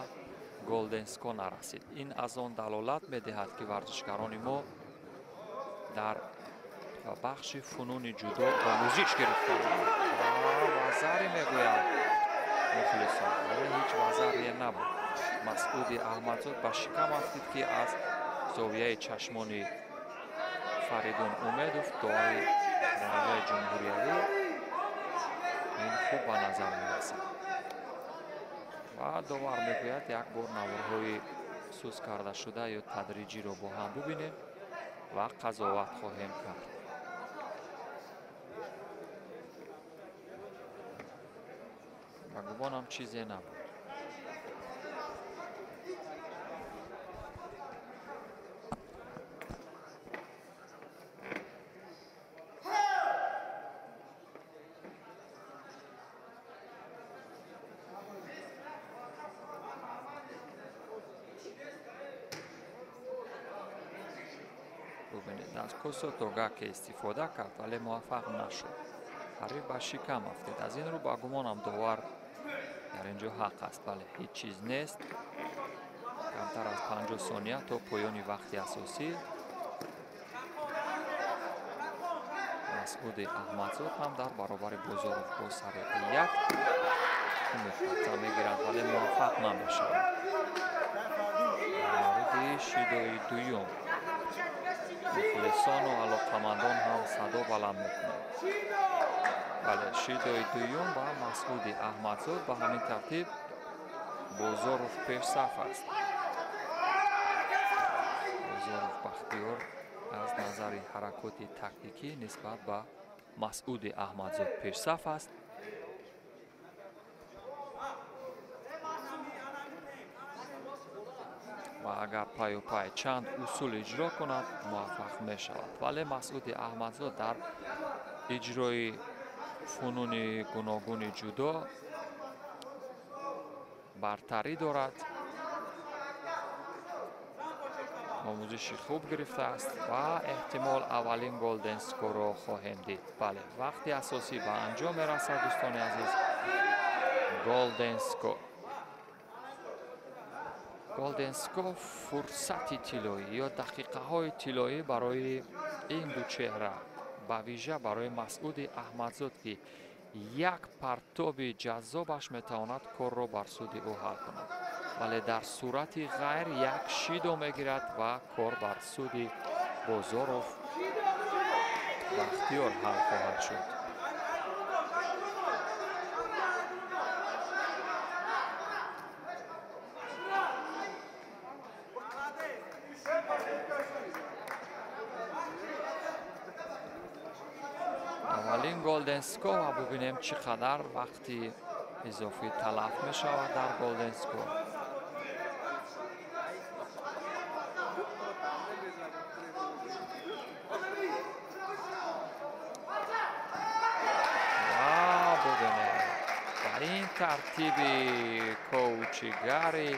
golden score нарасид. Ин аз он далолат медиҳад, ки варзишгарони мо дар бахши фунуни ҷудо омӯзиш гирифтанд. Вазаре мегӯянд мухлисон, вале ҳеҷ вазарие набуд. Масъуди Аҳмадзод ба шикам афтид, ки аз зовияи чашмони Фаридун Умедов, довари дараҷаи ҷумҳуриявӣ, ин хуб ба назар мерасад. Ва довар мегӯяд, як бор наворҳои сус кардашуда ё тадриҷиро бо ҳам бубинем ва қазоват хоҳем кард. Ба гумонам, чизе набуд. Бубинед, аз косотогаке истифода кард, вале муваффақ нашуд. Ҳариф ба шикам афтид. Аз ин рӯ, ба гумонам, довар дар ин ҷо ҳақ аст. Бале, ҳеҷ чиз нест. Камтар аз 50 сония то поёни вақти асосӣ. Масъуди Аҳмадзод ҳам дар баробари Бозоров бо сари як муқатта мегирад, вале муваффақ намешавад. Дар мавриди шидои дуюм мухлисону алоқамандон ҳам садо баланд мекунанд. Бале, шидои дуюм ба Масъуди Аҳмадзод. Ба ҳамин тартиб Бозоров пешсаф аст. Бозоров Бахтиёр аз назари ҳаракоти тактикӣ нисбат ба Масъуди Аҳмадзод пешсаф аст. Ва агар паю пай чанд усул иҷро кунад, муваффақ мешавад. Вале Масъуди Аҳмадзод дар иҷрои фунуни гуногуни ҷудо бартарӣ дорад, омӯзиши хуб гирифтааст ва эҳтимол аввалин golden score ро хоҳем дид. Бале, вақти асосӣ ба анҷом мерасад, дӯстони азиз. Golden score. Golden score, фурсати тиллоӣ ё дақиқаҳои тиллоӣ барои ин ду чеҳра, ба вижа барои Масъуди Аҳмадзод, ки як партоби ҷаззобаш метавонад корро бар суди ӯ ҳал кунад, вале дар сурати ғайр як шидо мегирад ва кор бар суди Бозоров Бахтиёр ҳал хоҳад шуд. Аввалин golden score ва бубинем, чӣ қадар вақти изофӣ талаф мешавад дар golden score. Ва бубинем, ба ин тартиби коучигари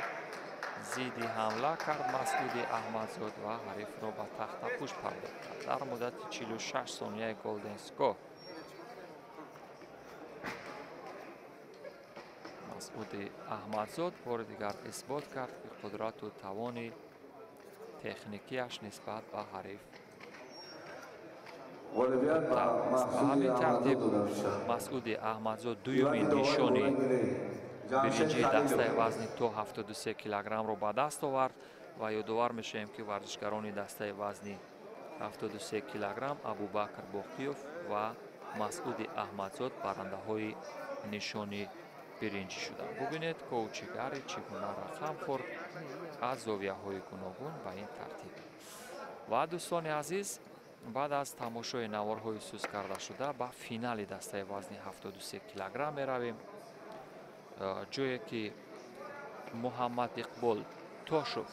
зидди ҳамла кард Масъуди Аҳмадзод ва ҳарифро ба тахтапӯш пардохт кард дар муддати 46 сонияи golden score. Масъуди Аҳмадзод бори дигар исбот кард, ки қудрату тавони техникияш нисбат ба ҳариф. Ғолибият ба Ба Масъуди ҳамин Аҳмадзод тартиб дода мешавад. Масъуди Аҳмадзод дуюмин нишони Ҷамшед биринҷии дастаи Халилов. вазни то 73 килограммро ба даст овард. Ва ёдовар мешавем, ки варзишгарони дастаи вазни 73 килограмм Абубакр Боқиёв ва Масъуди Аҳмадзод барандаҳои нишони биринҷӣ шуданд. Бубинед, коучигари чӣ гуна рақам хӯрд аз зовияҳои гуногун ба ин тартиб. Ва дӯстони азиз, баъд аз тамошои наворҳои сус кардашуда ба финали дастаи вазни 73 килограмм меравем, ҷое ки Муҳаммад Иқбол Тошов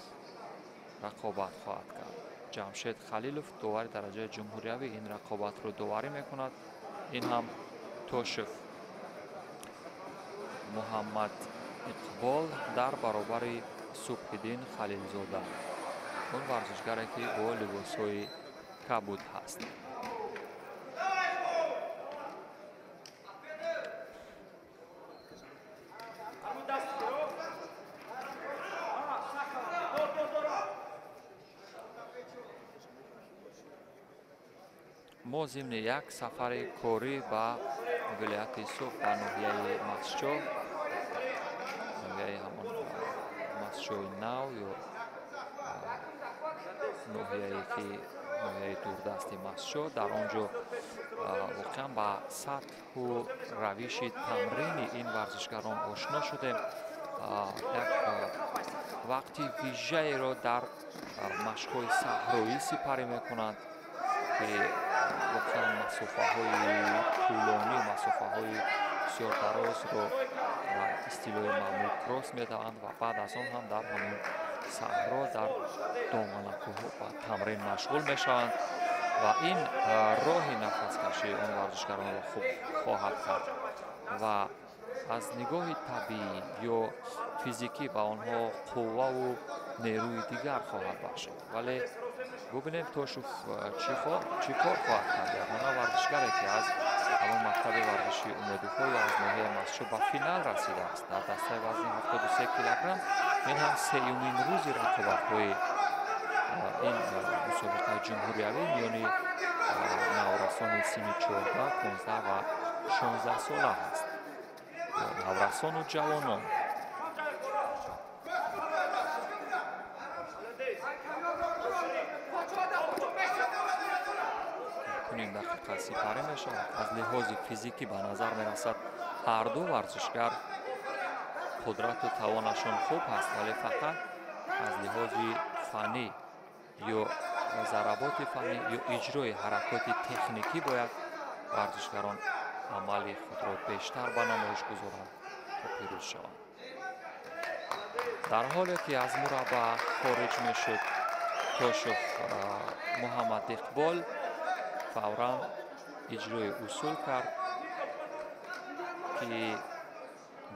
рақобат хоҳад кард. Ҷамшед Халилов, довари дараҷаи ҷумҳуриявӣ, ин рақобатро доварӣ мекунад. Ин ҳам Тошев Муҳаммад Иқбол дар баробари Субҳиддин Халилзода, он варзишгаре ки бо либосҳои кабуд ҳаст. Мо зимни як сафари корӣ ба вилояти Суғд, ба ноҳияи Мастчоҳ, ноҳияи ҳамон Мастчоҳи нав ё ноҳияе ки ноҳияи дурдасти Мастчоҳ, дар он ҷо воқеан ба сатҳу равиши тамрини ин варзишгарон ошно шудем. Як вақти вижаеро дар машқҳои саҳроӣ сипарӣ мекунанд, ки воқеан масофаҳои тӯлонӣ, масофаҳои бисёр дарозро ба истилоҳи маъмул кросс медаванд ва баъд аз он ҳам дар ҳамон саҳро дар доманакӯҳҳо ба тамрин машғул мешаванд ва ин роҳи нафаскашии он варзишгаронро хуб хоҳад кард ва аз нигоҳи табиӣ ё физикӣ ба онҳо қувваву нерӯи дигар хоҳад бахшид. Вале бубинем Тошев чӣ кор хоҳад кард. Ягона варзишгаре ки аз ҳамон мактаби варзишии Умедуфо ё аз ноҳияи Мастчоҳ ба финал расидааст дар дастаи вазни 73 килограмм. Ин ҳам сеюмин рӯзи рақобатҳои ин мусобиқаи ҷумҳуриявӣ миёни наврасони синни 14, 15 ва 16 сола ҳаст. Наврасону ҷавонон. Ним дақиқа сипарӣ мешавад. Аз лиҳози физикӣ ба назар мерасад ҳарду варзишгар қудрату тавонашон хуб ҳаст, вале фақат аз лиҳози фаннӣ ё заработи фаннӣ ё иҷрои ҳаракоти техникӣ бояд варзишгарон амали худро бештар ба намоиш гузоранд то пирӯз шаванд. Дар ҳоле ки аз мураббаъ хориҷ мешуд Тошев Муҳаммад Иқбол фавран иҷрои усул кард, ки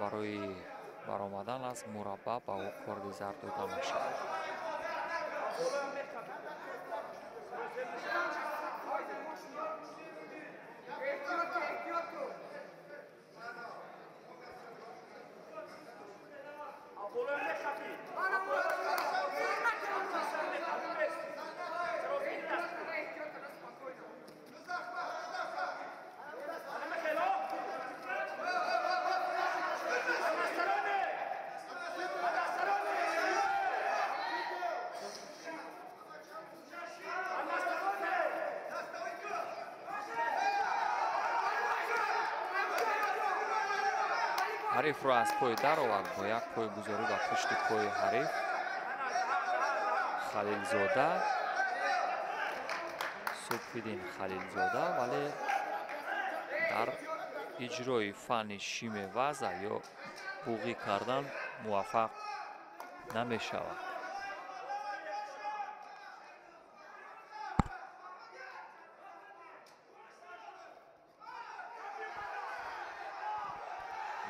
барои баромадан аз мураббаъ ба ӯ корди зард дода мешавад. Ҳарифро аз пой даровард бо як пойгузорӣ ба пушти пои ҳариф. Халилзода, Субҳиддин Халилзода, вале дар иҷрои фанни шимеваза ё буғӣ кардан муваффақ намешавад.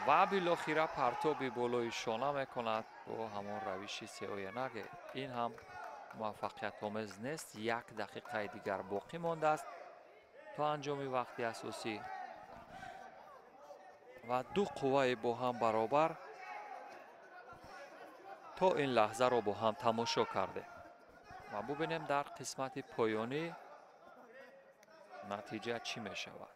Ва билохира партоби болои шона мекунад бо ҳамон равиши сеоянаге. Ин ҳам муваффақиятомез нест. Як дақиқаи дигар боқӣ мондааст то анҷоми вақти асосӣ ва ду қувваи бо ҳам баробар то ин лаҳзаро бо ҳам тамошо кардем ва бубинем дар қисмати поёнӣ натиҷа чӣ мешавад.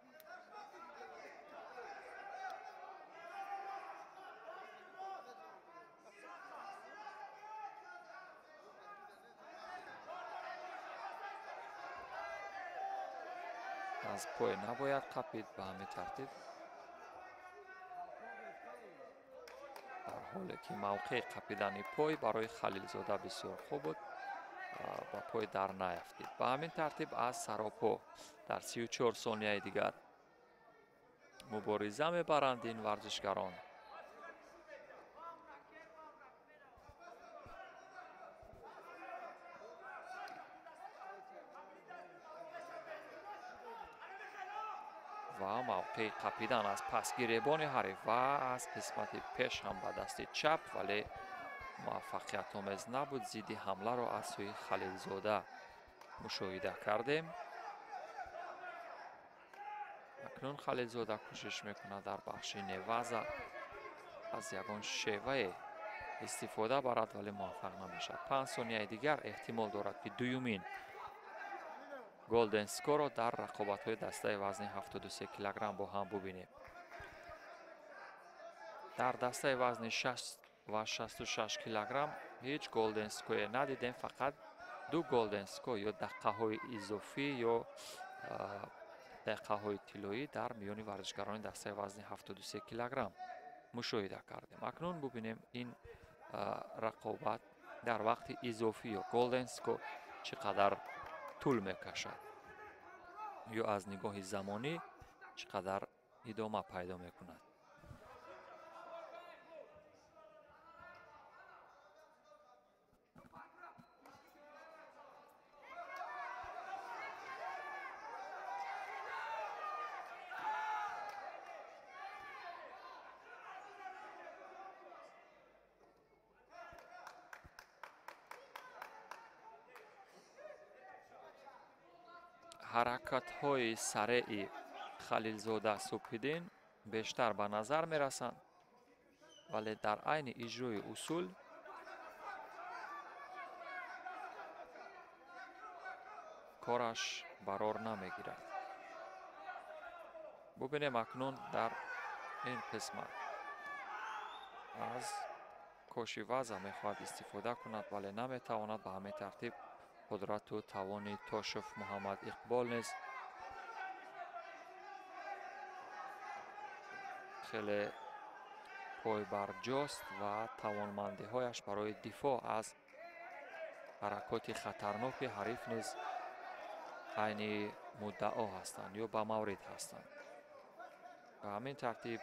Аз пой набояд қапид. Ба ҳамин тартиб дар ҳоле ки мавқеи қапидани пой барои Халилзода бисёр хуб буд, ба пой дар наяфтид. Ба ҳамин тартиб аз саропо дар 34 сонияи дигар мубориза мебаранд ин варзишгарон. Ва мавқеи қапидан аз пасгиребони ҳариф ва аз қисмати пеш ҳам ба дасти чап, вале муваффақиятомез набуд. Зидди ҳамларо аз сӯи Халилзода мушоҳида кардем. Акнун Халилзода кӯшиш мекунад дар бахши неваза аз ягон шевае истифода барад, вале муваффақ намешавад. 5 сонияи дигар эҳтимол дорад, ки дуюмин голден скоро дар рақобатҳои дастаи вазни 73 килограмм бо ҳам бубинем. Дар дастаи вазни 6 ва 66 килограмм ҳеҷ голден ское надидем, фақат ду голден ско ё дақиқаҳои изофӣ ё дақиқаҳои тиллоӣ дар миёни варзишгарони дастаи вазни 73 килограмм мушоҳида кардем. Акнун бубинем ин рақобат дар вақти изофӣ ё голден ско чӣ қадар тӯл мекашад ё аз нигоҳи замонӣ чӣ қадар идома пайдо мекунад. Ҳаракатҳои сареи Халилзода Субҳиддин бештар ба назар мерасанд, вале дар айни иҷрои усул кораш барор намегирад. Бубинем акнун дар ин қисмат аз коши ваза мехоҳад истифода кунад, вале наметавонад. Ба ҳамин тартиб қудрату тавони Тошев Муҳаммад Иқбол низ хеле пойбарҷост ва тавонмандиҳояш барои дифоъ аз ҳаракоти хатарноки ҳариф низ айни муддао ҳастанд ё ба маврид ҳастанд. Ба ҳамин тартиб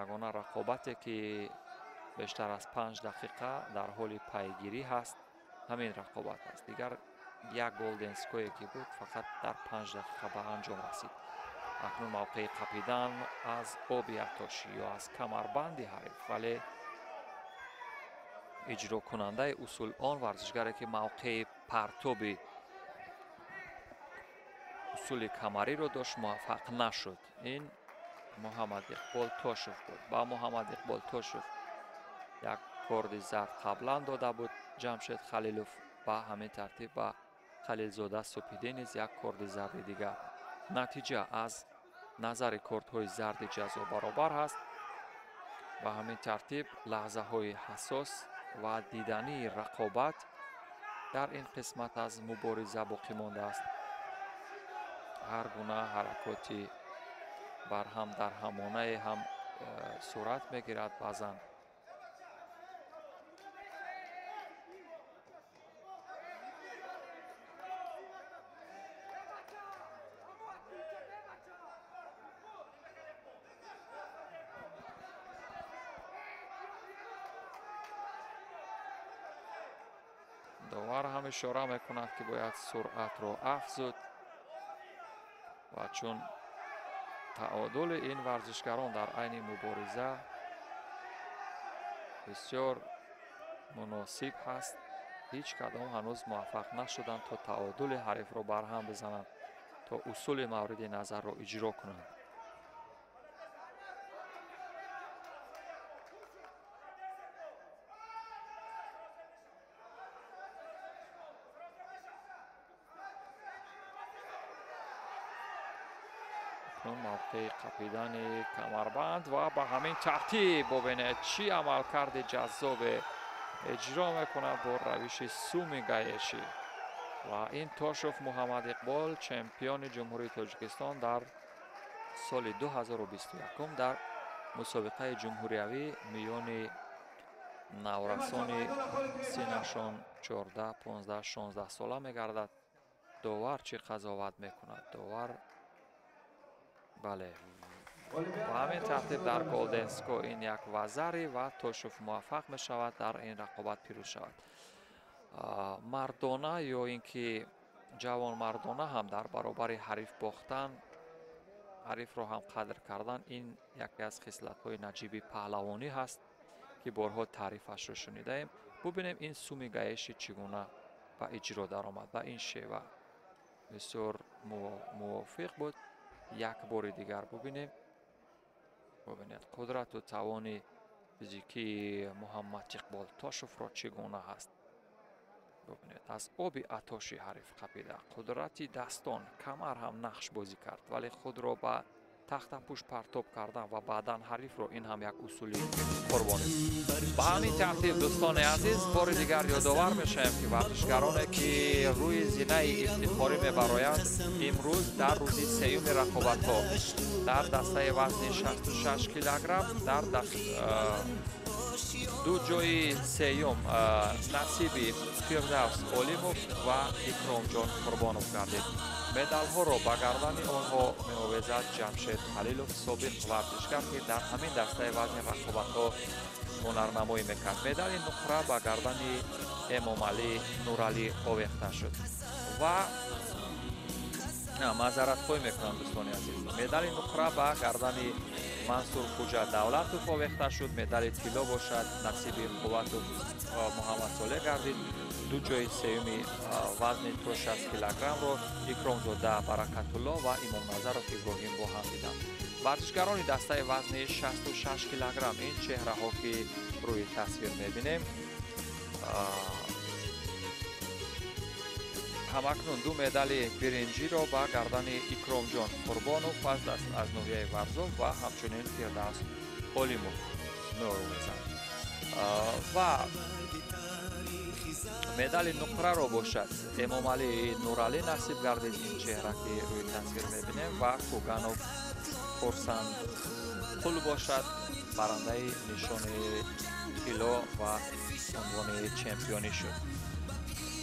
ягона рақобате ки бештар аз 5 дақиқа дар ҳоли пайгирӣ ҳаст, ҳамин рақобат аст. Дигар як голден ское ки буд, фақат дар 5 дақиқа ба анҷом расид. Акнун мавқеи қапидан аз оби атошӣ ё аз камарбанди ҳариф, вале иҷрокунандаи усул он варзишгаре ки мавқеи партоби усули камариро дошт, муваффақ нашуд. Ин Муҳаммад Иқбол Тошев буд. Ба Муҳаммад Иқбол Тошев як корди зард қаблан дода буд Ҷамшед Халилов, ба ҳамин тартиб ба Халилзода Субҳиддин низ як корди зарди дигар. Натиҷа аз назари кордҳои зарди ҷазо баробар ҳаст. Ба ҳамин тартиб лаҳзаҳои ҳассос ва дидании рақобат дар ин қисмат аз мубориза боқӣ мондааст. Ҳар гуна ҳаракоти барҳам дар ҳамонае ҳам сурат мегирад. Баъзан довар ҳам ишора мекунад, ки бояд суръатро афзуд ва чун таъодули ин варзишгарон дар айни мубориза бисёр муносиб ҳаст, ҳеҷ кадом ҳанӯз муваффақ нашуданд то таъодули ҳарифро барҳам бизананд, то усули мавриди назарро иҷро кунанд. Мавқеи қапидани камарбанд ва ба ҳамин тартиб бубинед чӣ амалкарди ҷаззобе иҷро мекунад бо равиши суми гаешӣ. Ва ин Тошев Муҳаммад Иқбол, чемпиони Ҷумҳурии Тоҷикистон дар соли 2021 дар мусобиқаи ҷумҳуриявӣ миёни наврасони синашон 14, 15, 16 сола мегардад. Довар чӣ қазоват мекунад? Довар, бале, ба ҳамин тартиб дар голденско ин як вазари ва Тошев муваффақ мешавад дар ин рақобат пирӯз шавад. Мардона ё ин ки ҷавонмардона ҳам дар баробари ҳариф бохтан, ҳарифро ҳам қадр кардан, ин яке аз хислатҳои наҷиби паҳлавонӣ ҳаст, ки борҳо таърифашро шунидаем. Бубинем, ин суми гаеши чӣ гуна ба иҷро даромад. Ба ин шева бисёр мувофиқ буд. Як бори дигар бубинем. Бубинед, қудрату тавони физикии Муҳаммад Иқбол Тошевро чӣ гуна ҳаст. Бубинед, аз оби атоши ҳариф қапида, қудрати дастон, камар ҳам нақш бозӣ кард, вале худро ба тахтапӯш партоб кардан ва баъдан ҳарифро, ин ҳам як усули қурбонӣ. Ба ҳамин тартиб, дӯстони азиз, бори дигар ёдовар мешавем, ки варзишгароне, ки рӯи зинаи ифтихорӣ мебароянд, имрӯз дар рӯзи сеюми рақобатҳо дар дастаи вазни 66 килограмм дар ду ҷои сеюм насиби Фирдавс Олимов ва Икромҷон Қурбонов гардид. Медалҳоро ба гардани онҳо меовезад Ҷамшед Халилов, собиқ варзишгар, ки дар ҳамин дастаи вазни рақобатҳо ҳунарнамоӣ мекард. Медали нуқра ба гардани Эмомалӣ Нуралӣ овехта шуд. Ва маъзаратхоҳӣ мекунам, дӯстони азиз, медали нуқра ба гардани Мансур Хуҷа Давлатов овехта шуд. Медали тилло бошад, насиби Қувватов Муҳаммадсолеҳ гардид. Ду ҷои сеюми вазни то 60 килограммро Икромзода Баракатулло ва Имомназаров Иброҳим бо ҳам диданд. Варзишгарони дастаи вазни 66 килограмм, ин чеҳраҳо, ки рӯи тасвир мебинем, ҳамакнун ду медали биринҷиро ба гардани Икромҷон Қурбонов аз ноҳияи Варзоб ва ҳамчунин Фирдавс Олимов меовезанд. Ва медали нуқраро бошад, Эмомалӣ Нуралӣ насиб гардид, ин чеҳра, ки рӯи тасвир мебинем, ва Куганов Хурсанд Қул бошад, барандаи нишони тилло ва унвони чемпионӣ шуд.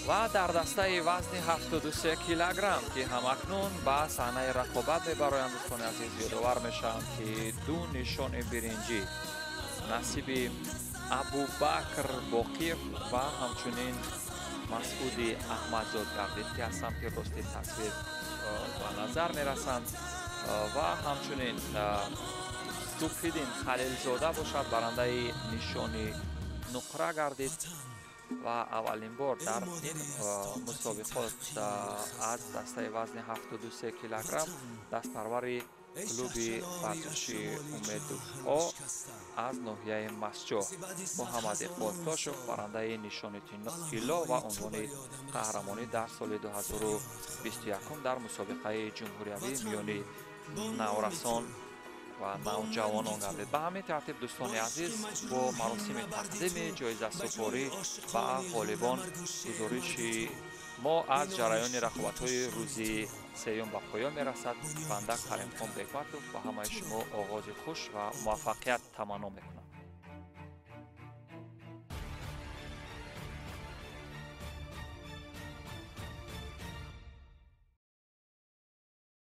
Ва дар дастаи вазни 73 килограмм, ки ҳамакнун ба саҳнаи рақобат мебароянд, дӯстони азиз, ёдовар мешавам, ки ду нишони биринҷӣ насиби Абубакр Боқиев ва ҳамчунин Масъуди Аҳмадзод гардид, ки аз самти рости тасвир ба назар мерасанд. Ва ҳамчунин Субҳиддин Халилзода бошад, барандаи нишони нуқра гардид ва аввалин бор дар ин мусобиқот аз дастаи вазни 73 килограмм дастпарвари клуби варзиши Умедо аз ноҳияи Масҷоҳ Муҳаммад Иқбол Тошев барандаи нишони тилло ва унвони қаҳрамонӣ дар соли 2021 дар мусобиқаи ҷумҳуриявӣ миёни наврасон ва навҷавонон гардид. Ба ҳамин тартиб, дӯстони азиз, бо маросими тақдими ҷоизасупорӣ ба ғолибон гузориши мо аз ҷараёни рақобатҳои рӯзи сеюм ба поён мерасад. Банда Каримхон Бекматов ба ҳамаи шумо оғози хуш ва муваффақият таманно мекунам.